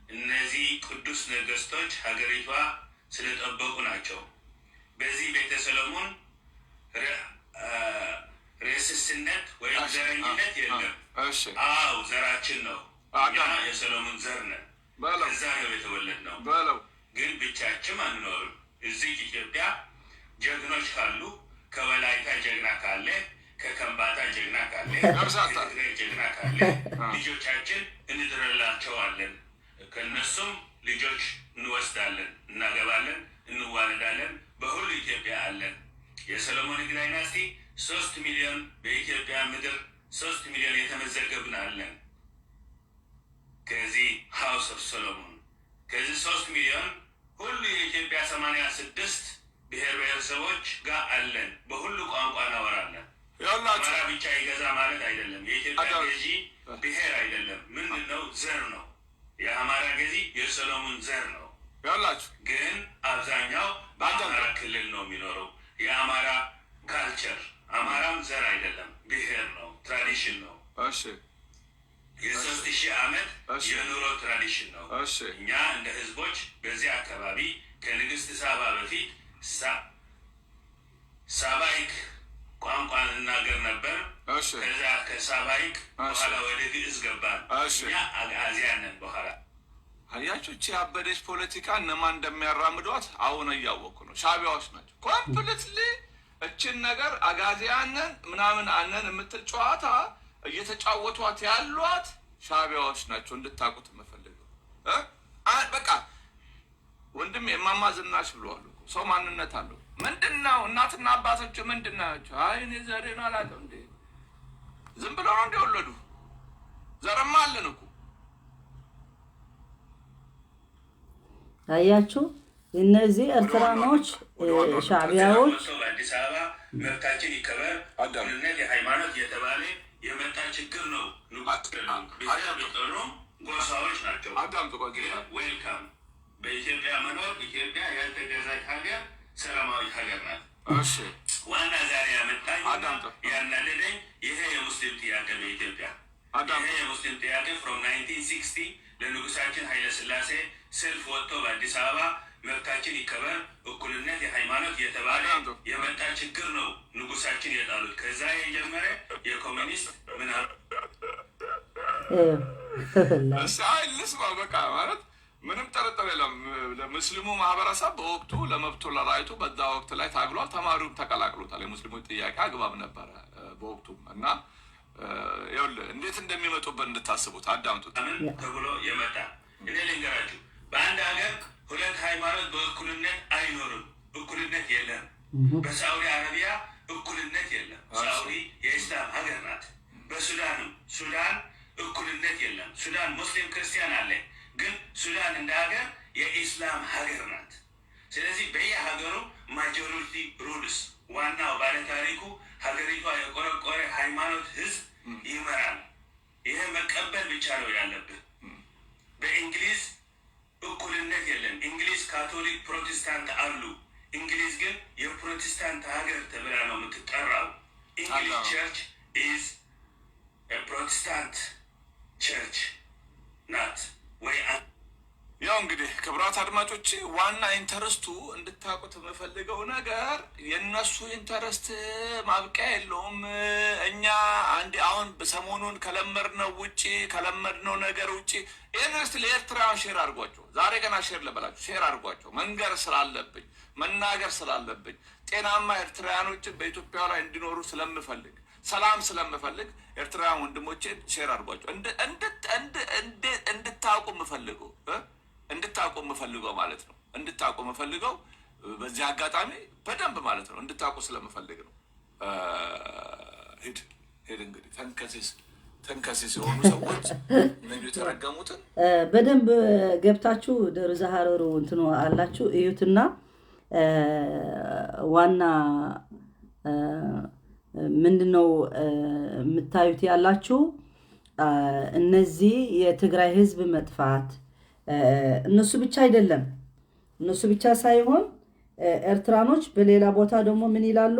እነዚህ ቅዱስ ነገስቶች ሀገሪቷ ስለጠበቁ ናቸው። በዚህ ቤተ ሰሎሞን racist ነት ወይም ዘረኝነት የለም። አው ዘራችን ነው። እኛ የሰሎሞን ዘር ነን። እዛ ነው የተወለድነው። ግን ብቻችን አንኖርም። እዚህ ኢትዮጵያ ጀግኖች ካሉ፣ ከወላይታ ጀግና ካለ፣ ከከምባታ ጀግና ካለ፣ ከትግራይ ጀግና ካለ ልጆቻችን እንድርላቸዋለን። ከነሱም ልጆች እንወስዳለን፣ እናገባለን፣ እንዋለዳለን። በሁሉ ኢትዮጵያ አለን። የ Solomonic dynasty 3 ሚሊዮን፣ በኢትዮጵያ ምድር 3 ሚሊዮን የተመዘገብን አለን። ከዚህ House of Solomon፣ ከዚህ 3 ሚሊዮን ሁሉ የኢትዮጵያ 86 ብሔር ብሔረሰቦች ጋር አለን። በሁሉ ቋንቋ እናወራለን። አማራ ብቻ ይገዛ ማለት አይደለም። የኢትዮጵያ ገዢ ብሔር አይደለም። ምንድን ነው? ዘር ነው። የአማራ ገዢ የሰሎሞን ዘር ነው። ግን አብዛኛው በአማራ ክልል ነው የሚኖረው። የአማራ culture፣ አማራም ዘር አይደለም፣ ብሔር ነው፣ tradition ነው። የ3000 ዓመት የኑሮ tradition ነው። እኛ እንደ ህዝቦች በዚህ አካባቢ ከንግስት ሳባ በፊት Sabaic ቋንቋ እንናገር ነበር። ከዛ ከ Sabaic በኋላ ወደ ግዕዝ ገባን። እኛ አግዓዚያን ነን በኋላ። አያችሁ፣ እቺ ያበደች ፖለቲካ እነማን እንደሚያራምዷት አሁን እያወቅኩ ነው። ሻቢያዎች ናቸው። Completely እችን ነገር አጋዚያንን ምናምን አነን የምትል ጨዋታ እየተጫወቷት ያሏት ሻቢያዎች ናቸው። እንድታውቁት የምፈልገው በቃ ወንድም የማማ ዝናሽ ብለዋል እኮ፣ ሰው ማንነት አለው። ምንድን ነው እናትና አባቶች ምንድን ናቸው? አይ እኔ ዘሬን አላውቅም። እንዴ፣ ዝም ብለው ነው እንደወለዱ? ዘርማ አለን እኮ። አያችሁ፣ እነዚህ ኤርትራኖች ሻዕቢያዎች በአዲስ አበባ መብታችን ይከበር፣ እኩልነት የሃይማኖት የተባለ የመጣ ችግር ነው። ብሔር ቢጠሩ ጎሳዎች ናቸው። Welcome በኢትዮጵያ መኖር። ኢትዮጵያ ያልተገዛች ሀገር፣ ሰላማዊ ሀገር ናት። ዋና ዛሬ ያመጣኝ ያናደደኝ ይሄ የሙስሊም ጥያቄ በኢትዮጵያ፣ ይሄ የሙስሊም ጥያቄ from 1960 ለንጉሳችን ኃይለ ሥላሴ ሰልፍ ወጥቶ በአዲስ አበባ መብታችን ይከበር፣ እኩልነት የሃይማኖት የተባለ የመጣ ችግር ነው። ንጉሳችን የጣሉት ከዛ የጀመረ የኮሚኒስት ምናምን ልስማ በቃ። ማለት ምንም ጥርጥር የለም። ለሙስሊሙ ማህበረሰብ በወቅቱ ለመብቱ ለ right ኡ በዛ ወቅት ላይ ታግሏል። ተማሪውም ተቀላቅሎታል። የሙስሊሞች ጥያቄ አግባብ ነበረ በወቅቱም እና ይኸውልህ እንዴት እንደሚመጡበት እንድታስቡት አዳምጡት። ምን ተብሎ የመጣ፣ እኔ ልንገራችሁ፣ በአንድ ሀገር ሁለት ሃይማኖት በእኩልነት አይኖርም። እኩልነት የለም። በሳዑዲ አረቢያ እኩልነት የለም። ሳዑዲ የኢስላም ሀገር ናት። በሱዳንም ሱዳን እኩልነት የለም። ሱዳን ሙስሊም ክርስቲያን አለ፣ ግን ሱዳን እንደ ሀገር የኢስላም ሀገር ናት። ስለዚህ በየሀገሩ majority rules፣ ዋናው ባለታሪኩ ሀገሪቷ የቆረቆረ ሃይማኖት ህዝብ ይመራል። ይሄ መቀበል ብቻ ነው ያለብን። በእንግሊዝ እኩልነት የለም። እንግሊዝ ካቶሊክ፣ ፕሮቴስታንት አሉ። እንግሊዝ ግን የፕሮቴስታንት ሀገር ተብላ ነው የምትጠራው። English church is Protestant church ናት ወይ? ያው እንግዲህ ክቡራት አድማጮች፣ ዋና interest ኡ እንድታውቁት የምፈልገው ነገር የእነሱ interest ማብቂያ የለውም። እኛ አንድ አሁን ሰሞኑን ከለመድነው ውጭ፣ ከለመድነው ነገር ውጭ ይህን ስ ለኤርትራውያን share አድርጓቸው። ዛሬ ገና share ልበላችሁ፣ share አድርጓቸው። መንገር ስላለብኝ፣ መናገር ስላለብኝ፣ ጤናማ ኤርትራውያኖችን በኢትዮጵያ ላይ እንዲኖሩ ስለምፈልግ፣ ሰላም ስለምፈልግ ኤርትራውያን ወንድሞቼን share አድርጓቸው። እንድታውቁ የምፈልገው ማለት ነው። እንድታውቁ የምፈልገው በዚህ አጋጣሚ በደንብ ማለት ነው እንድታውቁ ስለምፈልግ ነው። ሂድ ሂድ እንግዲህ ተንከሲስ ተንከሲስ የሆኑ ሰዎች እነዚህ የተረገሙትን በደንብ ገብታችሁ ደብረ ሀረሩ እንትኑ አላችሁ እዩትና ዋና ምንድነው የምታዩት ያላችሁ? እነዚህ የትግራይ ህዝብ መጥፋት እነሱ ብቻ አይደለም፣ እነሱ ብቻ ሳይሆን ኤርትራኖች በሌላ ቦታ ደግሞ ምን ይላሉ?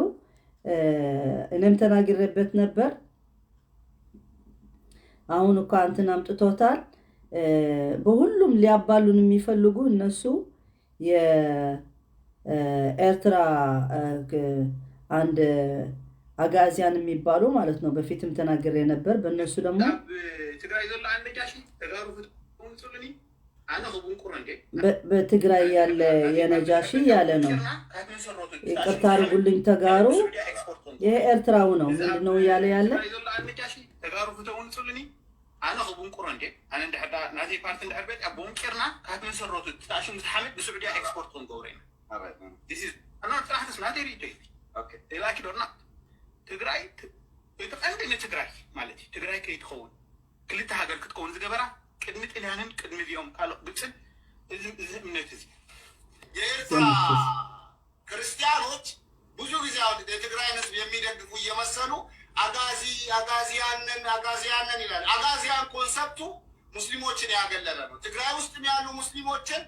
እኔም ተናግሬበት ነበር። አሁን እኮ እንትን አምጥቶታል። በሁሉም ሊያባሉን የሚፈልጉ እነሱ የኤርትራ አንድ አጋዚያን የሚባሉ ማለት ነው። በፊትም ተናግሬ ነበር። በእነሱ ደግሞ ትግራይ ዘሎ ነጃሺ ተጋሩ ፍትውንፅሉኒ ኣነ ክቡንቁር እንዴ በትግራይ ያለ የነጃሺ ያለ ነው። ይቅርታ አድርጉልኝ ተጋሩ። ይሄ ኤርትራው ነው። ምንድነው እያለ ያለ? ትግራይ ዘሎ ነጃሺ ተጋሩ ፍተውንፅሉኒ ኣነ ክቡንቁር እንዴ ኣነ እንድሕር ናተይ ፓርቲ እንድሕር ቤት ቦንቂርና ካብ መሰረቱ ተኣሽሙ ዝሓመድ ንስዑድያ export ክንገብሮ ኢና። ኣና ጥራሕተስ ናተይ ርእቶ እዩ፣ like it or not። ትግራይ እቲ ቀንዲ ንትግራይ ማለት እዩ፣ ትግራይ ከይትኸውን ክልተ ሃገር ክትከውን ዝገበራ ቅድሚ ጥልያንን ቅድሚ እዚኦም ካልኦት ግብፅን እዚ እምነት እዚ። የኤርትራ ክርስቲያኖች ብዙ ጊዜ አሁን የትግራይን ሕዝብ የሚደግፉ እየመሰሉ አጋዚ አጋዚያንን አጋዚያንን ይላል። አጋዚያን concept ኡ ሙስሊሞችን ያገለለ ነው። ትግራይ ውስጥም ያሉ ሙስሊሞችን፣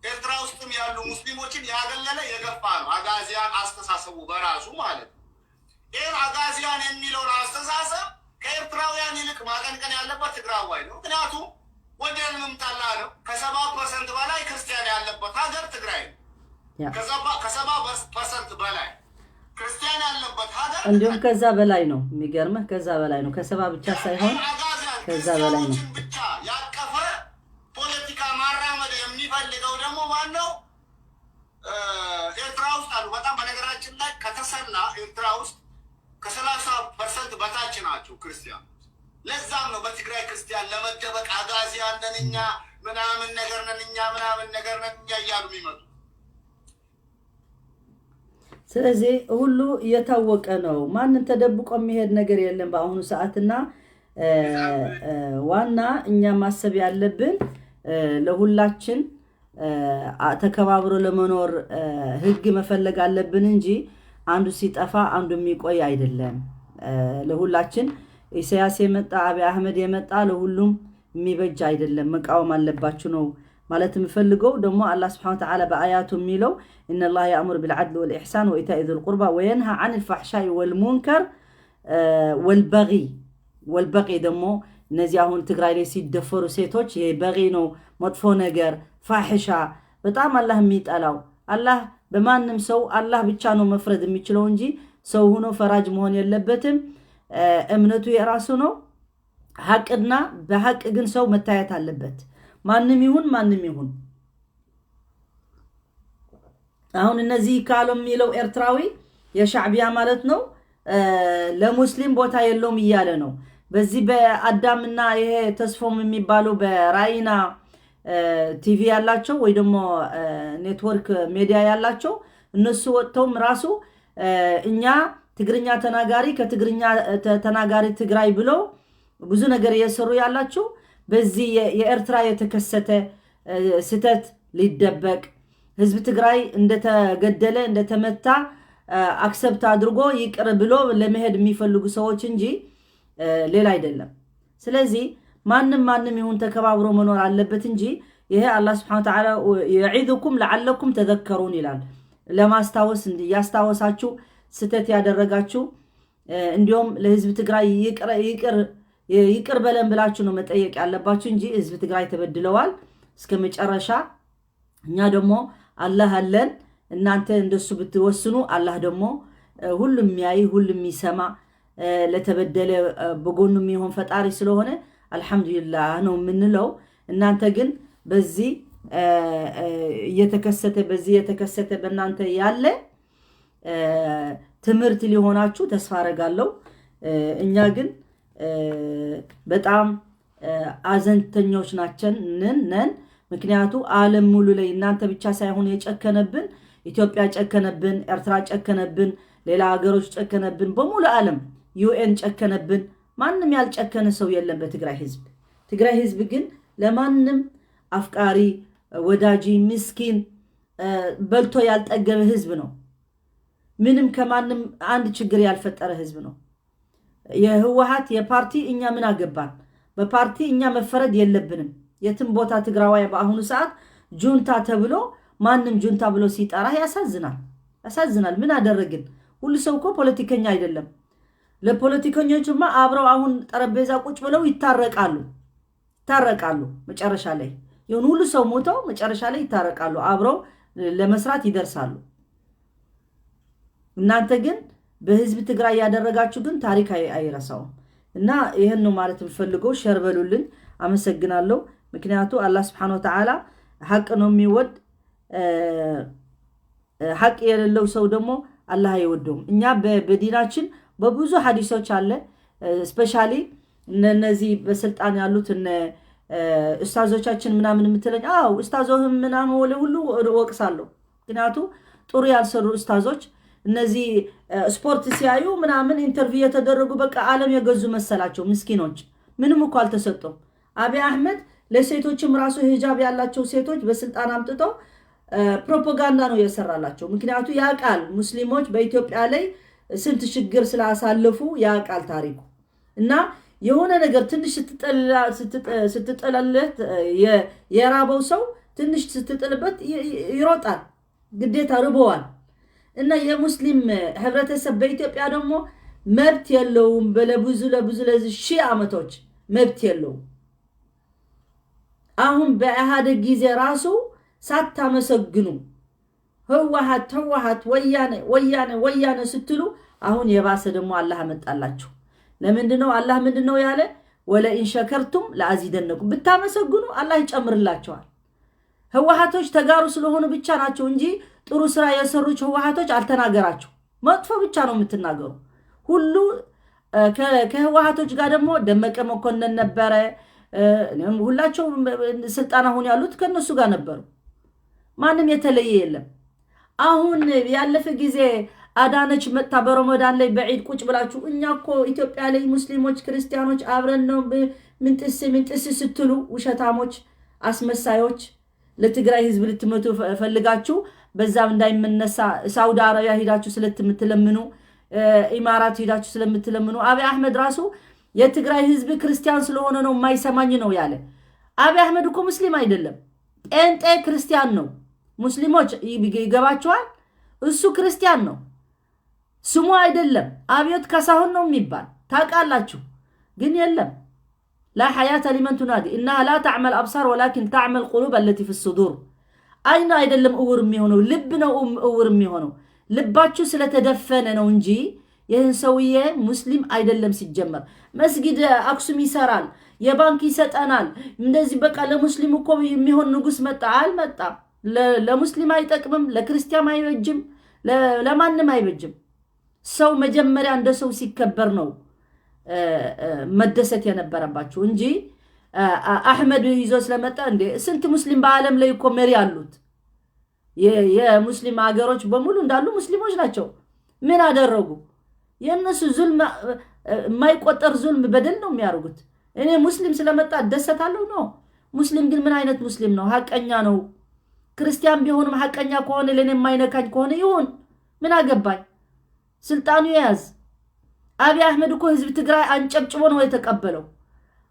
ኤርትራ ውስጥም ያሉ ሙስሊሞችን ያገለለ የገፋ ነው። አጋዚያን አስተሳሰቡ በራሱ ማለት ነው። ይህን አጋዚያን የሚለውን አስተሳሰብ ከኤርትራውያን ይልቅ ማቀንቀን ያለበት ትግራዋይ ነው። ምክንያቱም ወደድንም ጠላንም ከ70% በላይ ክርስቲያን ያለበት ሀገር ትግራይ ነው። ከ70% በላይ ክርስቲያን ያለበት ሀገር እንዲሁም ከዛ በላይ ነው። የሚገርምህ ከዛ በላይ ነው። ከ70 ብቻ ሳይሆን አጋዚያን ከዛ በላይ ነው። ክርስቲያኖችን ብቻ ያቀፈ ፖለቲካ ማራመድ የሚፈልገው ደግሞ ማን ነው? ኤርትራ ውስጥ አሉ። በጣም በነገራችን ላይ ከተሰላ ኤርትራ ውስጥ ከ30% በታች ናቸው ክርስቲያኖች። ለዛም ነው በትግራይ ክርስቲያን ለመደበቅ አጋዚያን ነን እኛ ምናምን ነገር ነን እኛ ምናምን ነገር ነን እኛ እያሉ የሚመጡ። ስለዚህ ሁሉ እየታወቀ ነው። ማንም ተደብቆ የሚሄድ ነገር የለም በአሁኑ ሰዓትና ዋና እኛ ማሰብ ያለብን ለሁላችን ተከባብሮ ለመኖር ህግ መፈለግ አለብን እንጂ አንዱ ሲጠፋ አንዱ የሚቆይ አይደለም። ለሁላችን ኢሳያስ የመጣ፣ አብይ አህመድ የመጣ ለሁሉም የሚበጅ አይደለም። መቃወም አለባችሁ ነው ማለት የምፈልገው። ደግሞ አላህ سبحانه وتعالى በአያቱ የሚለው إن الله يأمر بالعدل والإحسان وإيتاء ذي القربى وينهى عن الفحشاء والمنكر والبغي። والبغي ደግሞ እነዚህ አሁን ትግራይ ላይ ሲደፈሩ ሴቶች ይሄ بغي ነው፣ መጥፎ ነገር فاحشة በጣም አላህ የሚጠላው። አላህ በማንም ሰው አላህ ብቻ ነው መፍረድ የሚችለው እንጂ ሰው ሆኖ ፈራጅ መሆን የለበትም። እምነቱ የራሱ ነው። ሐቅና በሐቅ ግን ሰው መታየት አለበት። ማንም ይሁን ማንም ይሁን። አሁን እነዚህ ካሎ የሚለው ኤርትራዊ የሻዕቢያ ማለት ነው፣ ለሙስሊም ቦታ የለውም እያለ ነው። በዚህ በአዳምና ይሄ ተስፎም የሚባለው በራይና ቲቪ ያላቸው ወይ ደግሞ ኔትወርክ ሚዲያ ያላቸው እነሱ ወጥተውም ራሱ እኛ ትግርኛ ተናጋሪ ከትግርኛ ተናጋሪ ትግራይ ብለው ብዙ ነገር እየሰሩ ያላችሁ በዚህ የኤርትራ የተከሰተ ስህተት ሊደበቅ፣ ህዝብ ትግራይ እንደተገደለ እንደተመታ accept አድርጎ ይቅር ብሎ ለመሄድ የሚፈልጉ ሰዎች እንጂ ሌላ አይደለም። ስለዚህ ማንም ማንም ይሁን ተከባብሮ መኖር አለበት እንጂ ይሄ አላህ سبحانه وتعالى يعظكم لعلكم تذكرون ይላል። ለማስታወስ እያስታወሳችሁ ስህተት ያደረጋችሁ እንዲሁም ለህዝብ ትግራይ ይቅር በለን ብላችሁ ነው መጠየቅ ያለባችሁ እንጂ ህዝብ ትግራይ ተበድለዋል እስከ መጨረሻ። እኛ ደግሞ አላህ አለን። እናንተ እንደሱ ብትወስኑ አላህ ደግሞ ሁሉም የሚያይ፣ ሁሉም የሚሰማ፣ ለተበደለ በጎኑ የሚሆን ፈጣሪ ስለሆነ አልሐምዱሊላህ ነው የምንለው። እናንተ ግን በዚህ እየተከሰተ በዚህ እየተከሰተ በእናንተ ያለ ትምህርት ሊሆናችሁ ተስፋ አረጋለሁ። እኛ ግን በጣም አዘንተኞች ናቸው ነን። ምክንያቱ ዓለም ሙሉ ላይ እናንተ ብቻ ሳይሆን የጨከነብን፣ ኢትዮጵያ ጨከነብን፣ ኤርትራ ጨከነብን፣ ሌላ ሀገሮች ጨከነብን፣ በሙሉ ዓለም UN ጨከነብን። ማንም ያልጨከነ ሰው የለም በትግራይ ህዝብ። ትግራይ ህዝብ ግን ለማንም አፍቃሪ፣ ወዳጂ፣ ምስኪን፣ በልቶ ያልጠገበ ህዝብ ነው። ምንም ከማንም አንድ ችግር ያልፈጠረ ህዝብ ነው። የህወሓት የፓርቲ እኛ ምን አገባን? በፓርቲ እኛ መፈረድ የለብንም። የትም ቦታ ትግራዋይ በአሁኑ ሰዓት ጁንታ ተብሎ ማንም ጁንታ ብሎ ሲጠራ ያሳዝናል፣ ያሳዝናል። ምን አደረግን? ሁሉ ሰው እኮ ፖለቲከኛ አይደለም። ለፖለቲከኞቹማ አብረው አሁን ጠረጴዛ ቁጭ ብለው ይታረቃሉ፣ ይታረቃሉ። መጨረሻ ላይ ይሁን ሁሉ ሰው ሞተው መጨረሻ ላይ ይታረቃሉ፣ አብረው ለመስራት ይደርሳሉ። እናንተ ግን በህዝብ ትግራይ ያደረጋችሁ ግን ታሪክ አይረሳውም። እና ይህን ነው ማለት የምፈልገው። Share በሉልኝ። አመሰግናለሁ። ምክንያቱ አላህ ስብሐነ ወተዓላ ሐቅ ነው የሚወድ፣ ሐቅ የሌለው ሰው ደግሞ አላህ አይወደውም። እኛ በዲናችን በብዙ ሀዲሶች አለ። Especially እነዚህ በስልጣን ያሉት እነ ኡስታዞቻችን ምናምን የምትለኝ፣ አዎ ኡስታዞህም ምናምን ወለ ሁሉ እወቅሳለሁ። ምክንያቱ ጥሩ ያልሰሩ ኡስታዞች እነዚህ ስፖርት ሲያዩ ምናምን interview የተደረጉ በቃ ዓለም የገዙ መሰላቸው። ምስኪኖች ምንም እኮ አልተሰጡም። አብይ አሕመድ ለሴቶችም ራሱ ሂጃብ ያላቸው ሴቶች በስልጣን አምጥተው ፕሮፓጋንዳ ነው የሰራላቸው። ምክንያቱ ያውቃል ሙስሊሞች በኢትዮጵያ ላይ ስንት ችግር ስላሳለፉ ያውቃል ታሪኩ። እና የሆነ ነገር ትንሽ ስትጥለለት የራበው ሰው ትንሽ ስትጥልበት ይሮጣል፣ ግዴታ ርቦዋል። እና የሙስሊም ህብረተሰብ በኢትዮጵያ ደግሞ መብት የለውም። ለብዙ ለብዙ ለዚህ ሺህ ዓመቶች መብት የለውም። አሁን በኢህአዴግ ጊዜ ራሱ ሳታመሰግኑ ህወሓት ህወሓት፣ ወያኔ ወያኔ ወያኔ ስትሉ አሁን የባሰ ደግሞ አላህ አመጣላችሁ። ለምንድን ነው አላህ ምንድን ነው ያለ? ወለኢን ሸከርቱም ለአዚደነኩም፣ ብታመሰግኑ አላህ ይጨምርላቸዋል። ህወሓቶች ተጋሩ ስለሆኑ ብቻ ናቸው እንጂ ጥሩ ስራ የሰሩች ህወሓቶች አልተናገራቸው። መጥፎ ብቻ ነው የምትናገሩ ሁሉ። ከህወሓቶች ጋር ደግሞ ደመቀ መኮንን ነበረ። ሁላቸው ስልጣን አሁን ያሉት ከነሱ ጋር ነበሩ። ማንም የተለየ የለም። አሁን ያለፈ ጊዜ አዳነች መጥታ በረመዳን ላይ በዒድ ቁጭ ብላችሁ እኛ እኮ ኢትዮጵያ ላይ ሙስሊሞች ክርስቲያኖች አብረን ነው ምንጥስ ምንጥስ ስትሉ ውሸታሞች፣ አስመሳዮች ለትግራይ ህዝብ ልትመቱ ፈልጋችሁ በዛም እንዳይመነሳ ሳውዲ አረቢያ ሂዳችሁ ስለምትለምኑ፣ ኢማራት ሂዳችሁ ስለምትለምኑ፣ አብይ አሕመድ ራሱ የትግራይ ህዝብ ክርስቲያን ስለሆነ ነው የማይሰማኝ ነው ያለ። አብይ አሕመድ እኮ ሙስሊም አይደለም፣ ጴንጤ ክርስቲያን ነው። ሙስሊሞች ይገባቸዋል። እሱ ክርስቲያን ነው፣ ስሙ አይደለም አብዮት ካሳሁን ነው የሚባል ታውቃላችሁ። ግን የለም لا حياة لمن تنادي إنها لا تعمى الأبصار ولكن تعمى القلوب التي في الصدور። አይን አይደለም እውር የሚሆነው፣ ልብ ነው እውር የሚሆነው። ልባችሁ ስለተደፈነ ነው እንጂ ይህን ሰውዬ ሙስሊም አይደለም ሲጀመር። መስጊድ አክሱም ይሰራል፣ የባንክ ይሰጠናል፣ እንደዚህ በቃ ለሙስሊም እኮ የሚሆን ንጉስ መጣ። አልመጣም። ለሙስሊም አይጠቅምም፣ ለክርስቲያን አይበጅም፣ ለማንም አይበጅም። ሰው መጀመሪያ እንደ ሰው ሲከበር ነው መደሰት የነበረባችሁ እንጂ አሕመድ ይዞ ስለመጣ እንዴ ስንት ሙስሊም በዓለም ላይ እኮ መሪ አሉት። የሙስሊም ሀገሮች በሙሉ እንዳሉ ሙስሊሞች ናቸው። ምን አደረጉ? የእነሱ ዙልም የማይቆጠር ዙልም በደል ነው የሚያደርጉት። እኔ ሙስሊም ስለመጣ እደሰታለሁ ነው። ሙስሊም ግን ምን አይነት ሙስሊም ነው? ሀቀኛ ነው። ክርስቲያን ቢሆንም ሀቀኛ ከሆነ ለእኔ የማይነካኝ ከሆነ ይሁን፣ ምን አገባኝ? ስልጣኑ የያዝ። አብይ አሕመድ እኮ ህዝብ ትግራይ አንጨብጭቦ ነው የተቀበለው።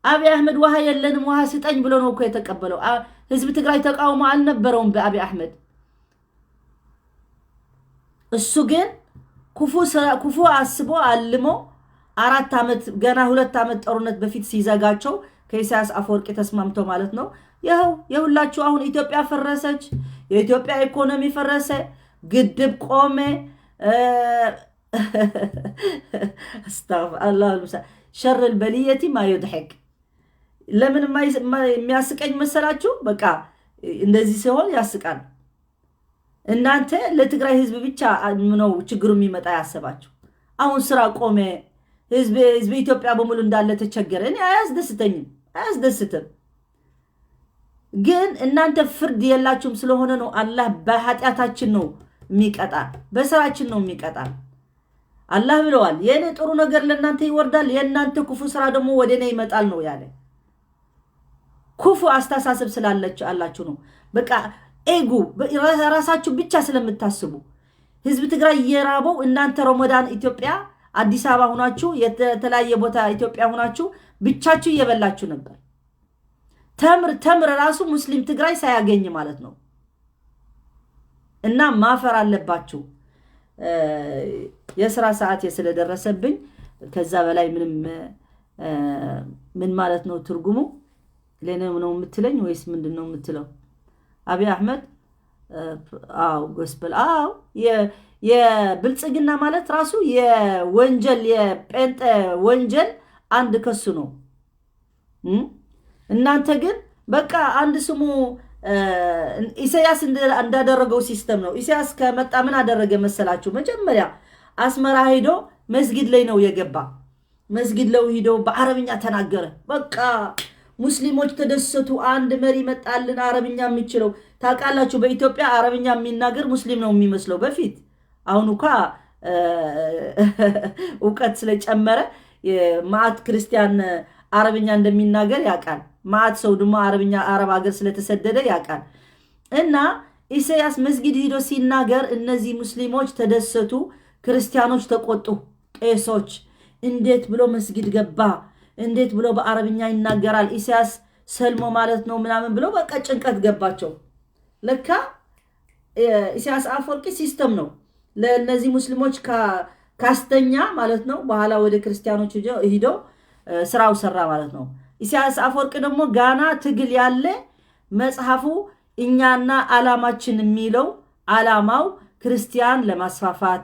አብይ አሕመድ ውሃ የለንም ውሃ ስጠኝ ብሎ ነው እኮ የተቀበለው። ህዝብ ትግራይ ተቃውሞ አልነበረውም በአብይ አሕመድ። እሱ ግን ክፉ አስቦ አልሞ 4 ዓመት ገና 2 ዓመት ጦርነት በፊት ሲዘጋቸው ከኢሳያስ አፈወርቂ ተስማምቶ ማለት ነው። ይኸው የሁላችሁ አሁን ኢትዮጵያ ፈረሰች፣ የኢትዮጵያ ኢኮኖሚ ፈረሰ፣ ግድብ ቆመ። አስተግፊሩላህ፣ شر البلية ما يضحك። ለምን የሚያስቀኝ መሰላችሁ? በቃ እንደዚህ ሲሆን ያስቃል። እናንተ ለትግራይ ህዝብ ብቻ ነው ችግሩ የሚመጣ ያሰባችሁ። አሁን ስራ ቆመ፣ ህዝብ ኢትዮጵያ በሙሉ እንዳለ ተቸገረ። እኔ አያስደስተኝም፣ አያስደስትም። ግን እናንተ ፍርድ የላችሁም ስለሆነ ነው አላህ በኃጢአታችን ነው የሚቀጣ፣ በስራችን ነው የሚቀጣ። አላህ ብለዋል፣ የእኔ ጥሩ ነገር ለእናንተ ይወርዳል፣ የእናንተ ክፉ ስራ ደግሞ ወደ እኔ ይመጣል ነው ያለ። ክፉ አስተሳሰብ ስላላችሁ ነው። በቃ ego ራሳችሁ ብቻ ስለምታስቡ ህዝብ ትግራይ እየራበው እናንተ ረመዳን ኢትዮጵያ አዲስ አበባ ሁናችሁ፣ የተለያየ ቦታ ኢትዮጵያ ሁናችሁ ብቻችሁ እየበላችሁ ነበር። ተምር ተምር ራሱ ሙስሊም ትግራይ ሳያገኝ ማለት ነው። እና ማፈር አለባችሁ። የስራ ሰዓት ስለደረሰብኝ ከዛ በላይ ምንም ምን ማለት ነው ትርጉሙ? ለኔ ነው የምትለኝ ወይስ ምንድን ነው የምትለው? አብይ አሕመድ አዎ gospel፣ አዎ፣ የብልጽግና ማለት ራሱ የወንጀል፣ የጴንጠ ወንጀል አንድ ከሱ ነው። እናንተ ግን በቃ አንድ ስሙ ኢሳያስ እንዳደረገው system ነው። ኢሳያስ ከመጣ ምን አደረገ መሰላችሁ? መጀመሪያ አስመራ ሄዶ መስጊድ ላይ ነው የገባ። መስጊድ ላይ ሂዶ በአረብኛ ተናገረ። በቃ ሙስሊሞች ተደሰቱ። አንድ መሪ መጣልን አረብኛ የሚችለው። ታውቃላችሁ፣ በኢትዮጵያ አረብኛ የሚናገር ሙስሊም ነው የሚመስለው በፊት። አሁን እንኳ እውቀት ስለጨመረ ማአት ክርስቲያን አረብኛ እንደሚናገር ያውቃል። ማአት ሰው ደግሞ አረብኛ አረብ ሀገር ስለተሰደደ ያውቃል። እና ኢሳያስ መስጊድ ሂዶ ሲናገር እነዚህ ሙስሊሞች ተደሰቱ፣ ክርስቲያኖች ተቆጡ። ቄሶች እንዴት ብሎ መስጊድ ገባ? እንዴት ብሎ በአረብኛ ይናገራል? ኢሳያስ ሰልሞ ማለት ነው ምናምን ብሎ በቃ ጭንቀት ገባቸው። ለካ ኢሳያስ አፈወርቂ system ነው ለእነዚህ ሙስሊሞች ካስተኛ ማለት ነው። በኋላ ወደ ክርስቲያኖች ሂዶ ስራው ሰራ ማለት ነው። ኢሳያስ አፈወርቂ ደግሞ ጋና ትግል ያለ መጽሐፉ እኛና አላማችን የሚለው አላማው ክርስቲያን ለማስፋፋት፣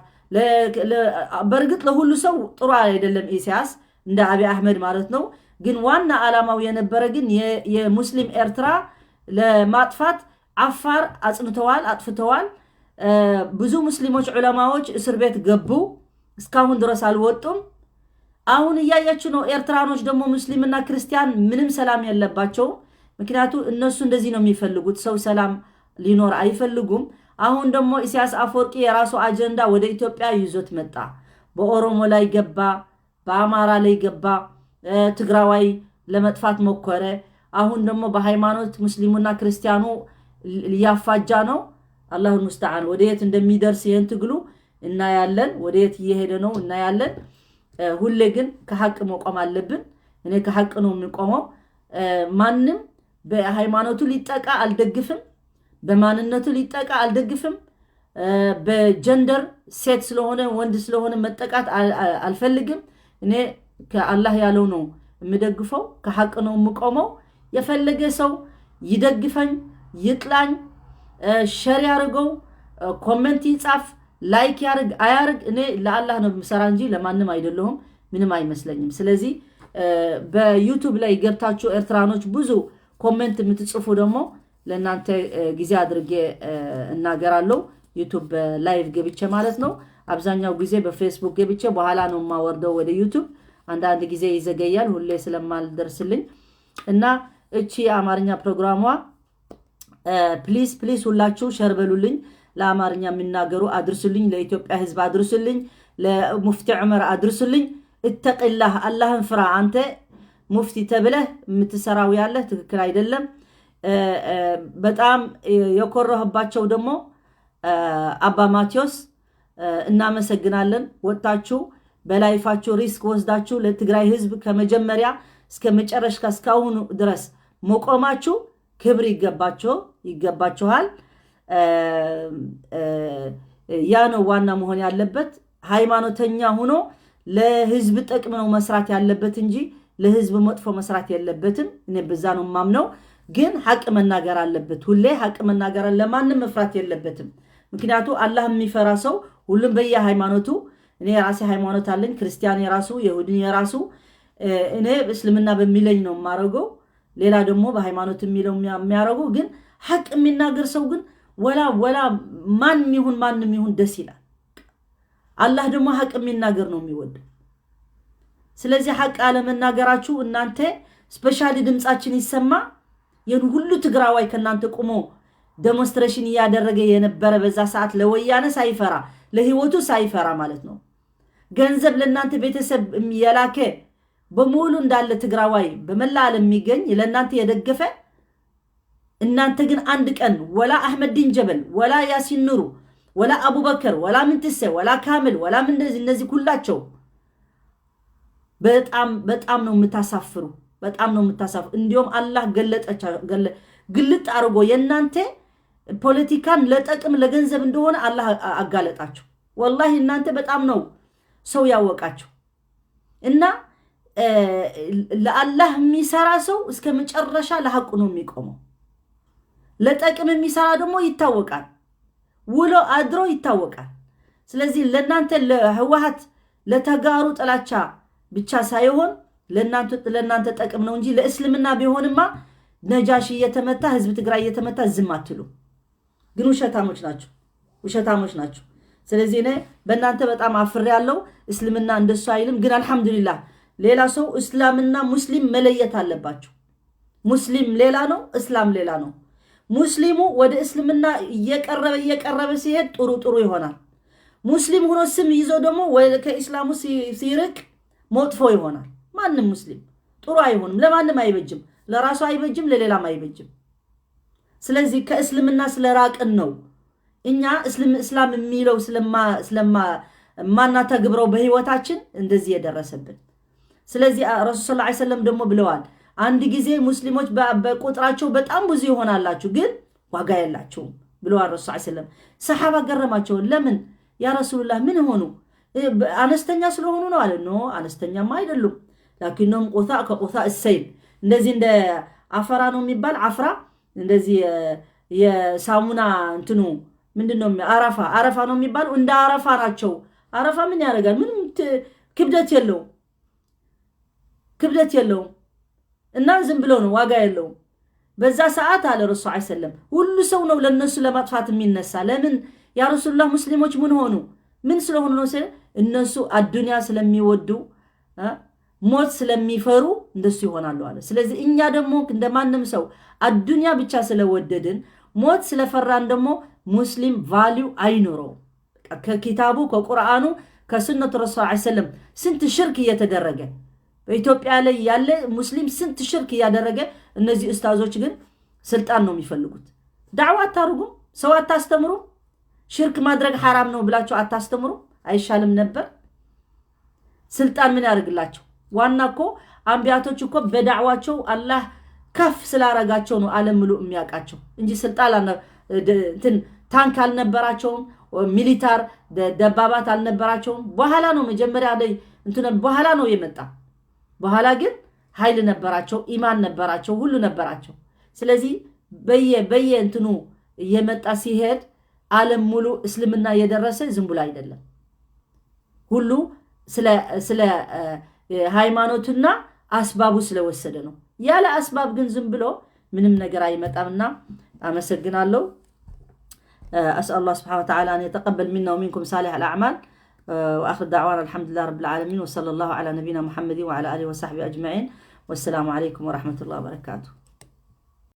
በእርግጥ ለሁሉ ሰው ጥሩ አይደለም ኢሳያስ እንደ አብይ አሕመድ ማለት ነው። ግን ዋና አላማው የነበረ ግን የሙስሊም ኤርትራ ለማጥፋት አፋር አጽንተዋል፣ አጥፍተዋል። ብዙ ሙስሊሞች ዑለማዎች እስር ቤት ገቡ፣ እስካሁን ድረስ አልወጡም። አሁን እያያችሁ ነው። ኤርትራኖች ደግሞ ሙስሊምና ክርስቲያን ምንም ሰላም የለባቸውም። ምክንያቱ እነሱ እንደዚህ ነው የሚፈልጉት፣ ሰው ሰላም ሊኖር አይፈልጉም። አሁን ደግሞ ኢሳያስ አፈወርቂ የራሱ አጀንዳ ወደ ኢትዮጵያ ይዞት መጣ። በኦሮሞ ላይ ገባ፣ በአማራ ላይ ገባ፣ ትግራዋይ ለመጥፋት ሞከረ። አሁን ደግሞ በሃይማኖት ሙስሊሙና ክርስቲያኑ እያፋጃ ነው። الله المستعان። ወደ የት እንደሚደርስ ይህን ትግሉ እናያለን። ወደ የት እየሄደ ነው እናያለን። ሁሌ ግን ከሀቅ መቆም አለብን። እኔ ከሀቅ ነው የሚቆመው። ማንም በሃይማኖቱ ሊጠቃ አልደግፍም። በማንነቱ ሊጠቃ አልደግፍም። በ gender ሴት ስለሆነ ወንድ ስለሆነ መጠቃት አልፈልግም። እኔ ከአላህ ያለው ነው የምደግፈው፣ ከሀቅ ነው የምቆመው። የፈለገ ሰው ይደግፈኝ ይጥላኝ፣ share ያርገው፣ comment ይጻፍ፣ like ያርግ አያርግ፣ እኔ ለአላህ ነው የምሰራ እንጂ ለማንም አይደለሁም። ምንም አይመስለኝም። ስለዚህ በ YouTube ላይ ገብታችሁ ኤርትራኖች ብዙ comment የምትጽፉ ደግሞ ለእናንተ ጊዜ አድርጌ እናገራለሁ። YouTube live ገብቼ ማለት ነው። አብዛኛው ጊዜ በፌስቡክ ገብቼ በኋላ ነው የማወርደው ወደ YouTube። አንዳንድ ጊዜ ይዘገያል፣ ሁሌ ስለማልደርስልኝ። እና እቺ የአማርኛ ፕሮግራሟ please please ሁላችሁ share በሉልኝ። ለአማርኛ የሚናገሩ አድርሱልኝ፣ ለኢትዮጵያ ሕዝብ አድርሱልኝ፣ ለሙፍቲ ዑመር አድርሱልኝ። اتق الله፣ አላህን ፍራ። አንተ ሙፍቲ ተብለህ የምትሰራው ያለህ ትክክል አይደለም። በጣም የኮራሁባቸው ደግሞ አባ ማቴዎስ እናመሰግናለን። ወጥታችሁ በ life ኣችሁ risk ወስዳችሁ ለትግራይ ህዝብ ከመጀመሪያ እስከ መጨረሻ እስካሁኑ ድረስ መቆማችሁ ክብር ይገባችኋል። ያ ነው ዋና መሆን ያለበት። ሃይማኖተኛ ሆኖ ለህዝብ ጥቅም ነው መስራት ያለበት እንጂ ለህዝብ መጥፎ መስራት የለበትም። እኔ በዛ ነው የማምነው። ግን ሐቅ መናገር አለበት። ሁሌ ሐቅ መናገር፣ ለማንም መፍራት የለበትም። ምክንያቱ አላህ የሚፈራ ሰው ሁሉም በየሃይማኖቱ፣ እኔ የራሴ ሃይማኖት አለኝ፣ ክርስቲያን የራሱ፣ የሁድን የራሱ፣ እኔ እስልምና በሚለኝ ነው የማደርገው። ሌላ ደግሞ በሃይማኖት የሚለው የሚያደርገው፣ ግን ሐቅ የሚናገር ሰው ግን ወላ ማንም ይሁን ማንም ይሁን ደስ ይላል። አላህ ደግሞ ሐቅ የሚናገር ነው የሚወደው። ስለዚህ ሐቅ አለመናገራችሁ እናንተ specially ድምፃችን ይሰማ፣ ይህን ሁሉ ትግራዋይ ከእናንተ ቁሞ demonstration እያደረገ የነበረ በዛ ሰዓት ለወያነ ሳይፈራ፣ ለህይወቱ ሳይፈራ ማለት ነው። ገንዘብ ለእናንተ ቤተሰብ የላከ በሙሉ እንዳለ ትግራዋይ በመላ ዓለም የሚገኝ ለእናንተ የደገፈ፣ እናንተ ግን አንድ ቀን ወላ አሕመዲን ጀበል ወላ ያሲን ኑሩ ወላ አቡበከር ወላ ምንትሴ ወላ ካምል ወላ ምን እንደዚህ እነዚህ ሁላቸው በጣም በጣም ነው የምታሳፍሩ። በጣም ነው የምታሳፍሩ። እንዲሁም አላህ ግልጥ አድርጎ የእናንተ ፖለቲካን ለጥቅም ለገንዘብ እንደሆነ አላህ አጋለጣቸው። ወላሂ እናንተ በጣም ነው ሰው ያወቃቸው። እና ለአላህ የሚሰራ ሰው እስከ መጨረሻ ለሐቁ ነው የሚቆመው። ለጥቅም የሚሰራ ደግሞ ይታወቃል፣ ውሎ አድሮ ይታወቃል። ስለዚህ ለእናንተ ለህወሓት ለተጋሩ ጥላቻ ብቻ ሳይሆን ለእናንተ ጠቅም ነው እንጂ ለእስልምና ቢሆንማ ነጃሽ እየተመታ፣ ህዝብ ትግራይ እየተመታ ዝም አትሉ። ግን ውሸታሞች ናቸው፣ ውሸታሞች ናቸው። ስለዚህ እኔ በእናንተ በጣም አፍሬያለሁ። እስልምና እንደሱ አይልም። ግን አልሐምዱሊላህ ሌላ ሰው እስላምና ሙስሊም መለየት አለባቸው። ሙስሊም ሌላ ነው፣ እስላም ሌላ ነው። ሙስሊሙ ወደ እስልምና እየቀረበ እየቀረበ ሲሄድ ጥሩ ጥሩ ይሆናል። ሙስሊም ሆኖ ስም ይዞ ደግሞ ከኢስላሙ ሲርቅ መጥፎ ይሆናል። ማንም ሙስሊም ጥሩ አይሆንም፣ ለማንም አይበጅም፣ ለራሱ አይበጅም፣ ለሌላም አይበጅም። ስለዚህ ከእስልምና ስለራቅን ነው እኛ እስላም የሚለው ስለማናተግብረው በህይወታችን እንደዚህ የደረሰብን። ስለዚህ ረሱል ሰለላሁ ዐለይሂ ወሰለም ደግሞ ብለዋል፣ አንድ ጊዜ ሙስሊሞች በቁጥራቸው በጣም ብዙ ይሆናላችሁ ግን ዋጋ የላቸውም ብለዋል ረሱል ሰለላሁ ዐለይሂ ወሰለም። ሰሓባ ገረማቸው። ለምን ያ ረሱሉላህ ምን ሆኑ? አነስተኛ ስለሆኑ ነው አለ። No፣ አነስተኛማ አይደሉም። لكنهم غثاء كغثاء السيل፣ እንደዚህ እንደ አፈራ ነው የሚባል፣ አፍራ እንደዚህ የሳሙና እንትኑ ምንድን ነው? አረፋ፣ አረፋ ነው የሚባለው። እንደ አረፋ ናቸው። አረፋ ምን ያደርጋል? ምንም ክብደት የለውም፣ ክብደት የለውም እና ዝም ብሎ ነው፣ ዋጋ የለውም። በዛ ሰዓት አለ ረሱል ዐለይሂ ሰለም ሁሉ ሰው ነው ለነሱ ለማጥፋት የሚነሳ። ለምን ያ ረሱሉላህ፣ ሙስሊሞች ምን ሆኑ? ምን ስለሆኑ ነው? እነሱ አዱንያ ስለሚወዱ፣ ሞት ስለሚፈሩ እንደሱ ይሆናሉ አለ። ስለዚህ እኛ ደግሞ እንደማንም ሰው አዱንያ ብቻ ስለወደድን፣ ሞት ስለፈራን ደግሞ ሙስሊም value አይኖረውም። ከኪታቡ፣ ከቁርአኑ፣ ከሱነቱ ረሱል ዐለይሂ ሰለም ስንት ሽርክ እየተደረገ፣ በኢትዮጵያ ላይ ያለ ሙስሊም ስንት ሽርክ እያደረገ፣ እነዚህ ኡስታዞች ግን ስልጣን ነው የሚፈልጉት። ዳዕዋ አታርጉም፣ ሰው አታስተምሩም፣ ሽርክ ማድረግ ሐራም ነው ብላችሁ አታስተምሩም? አይሻልም ነበር? ስልጣን ምን ያደርግላቸው? ዋና እኮ አንቢያቶች እኮ በዳዕዋቸው አላህ ከፍ ስላረጋቸው ነው ዓለም ሙሉ የሚያውቃቸው እንጂ ስልጣን እንትን ታንክ አልነበራቸውም፣ military ደባባት አልነበራቸውም። በኋላ ነው፣ መጀመሪያ ላይ እንትን በኋላ ነው የመጣ። በኋላ ግን ኃይል ነበራቸው፣ ኢማን ነበራቸው፣ ሁሉ ነበራቸው። ስለዚህ በየ በየ እንትኑ እየመጣ ሲሄድ ዓለም ሙሉ እስልምና እየደረሰ ዝም ብሎ አይደለም። ሁሉ ስለ ሃይማኖትና አስባቡ ስለወሰደ ነው። ያለ አስባብ ግን ዝም ብሎ ምንም ነገር አይመጣምና አመሰግናለሁ። أسأل الله سبحانه وتعالى أن يتقبل منا ومنكم صالح الأعمال، وآخر دعوانا الحمد لله رب العالمين، وصلى الله على نبينا محمد وعلى آله وصحبه أجمعين، والسلام عليكم ورحمة الله وبركاته.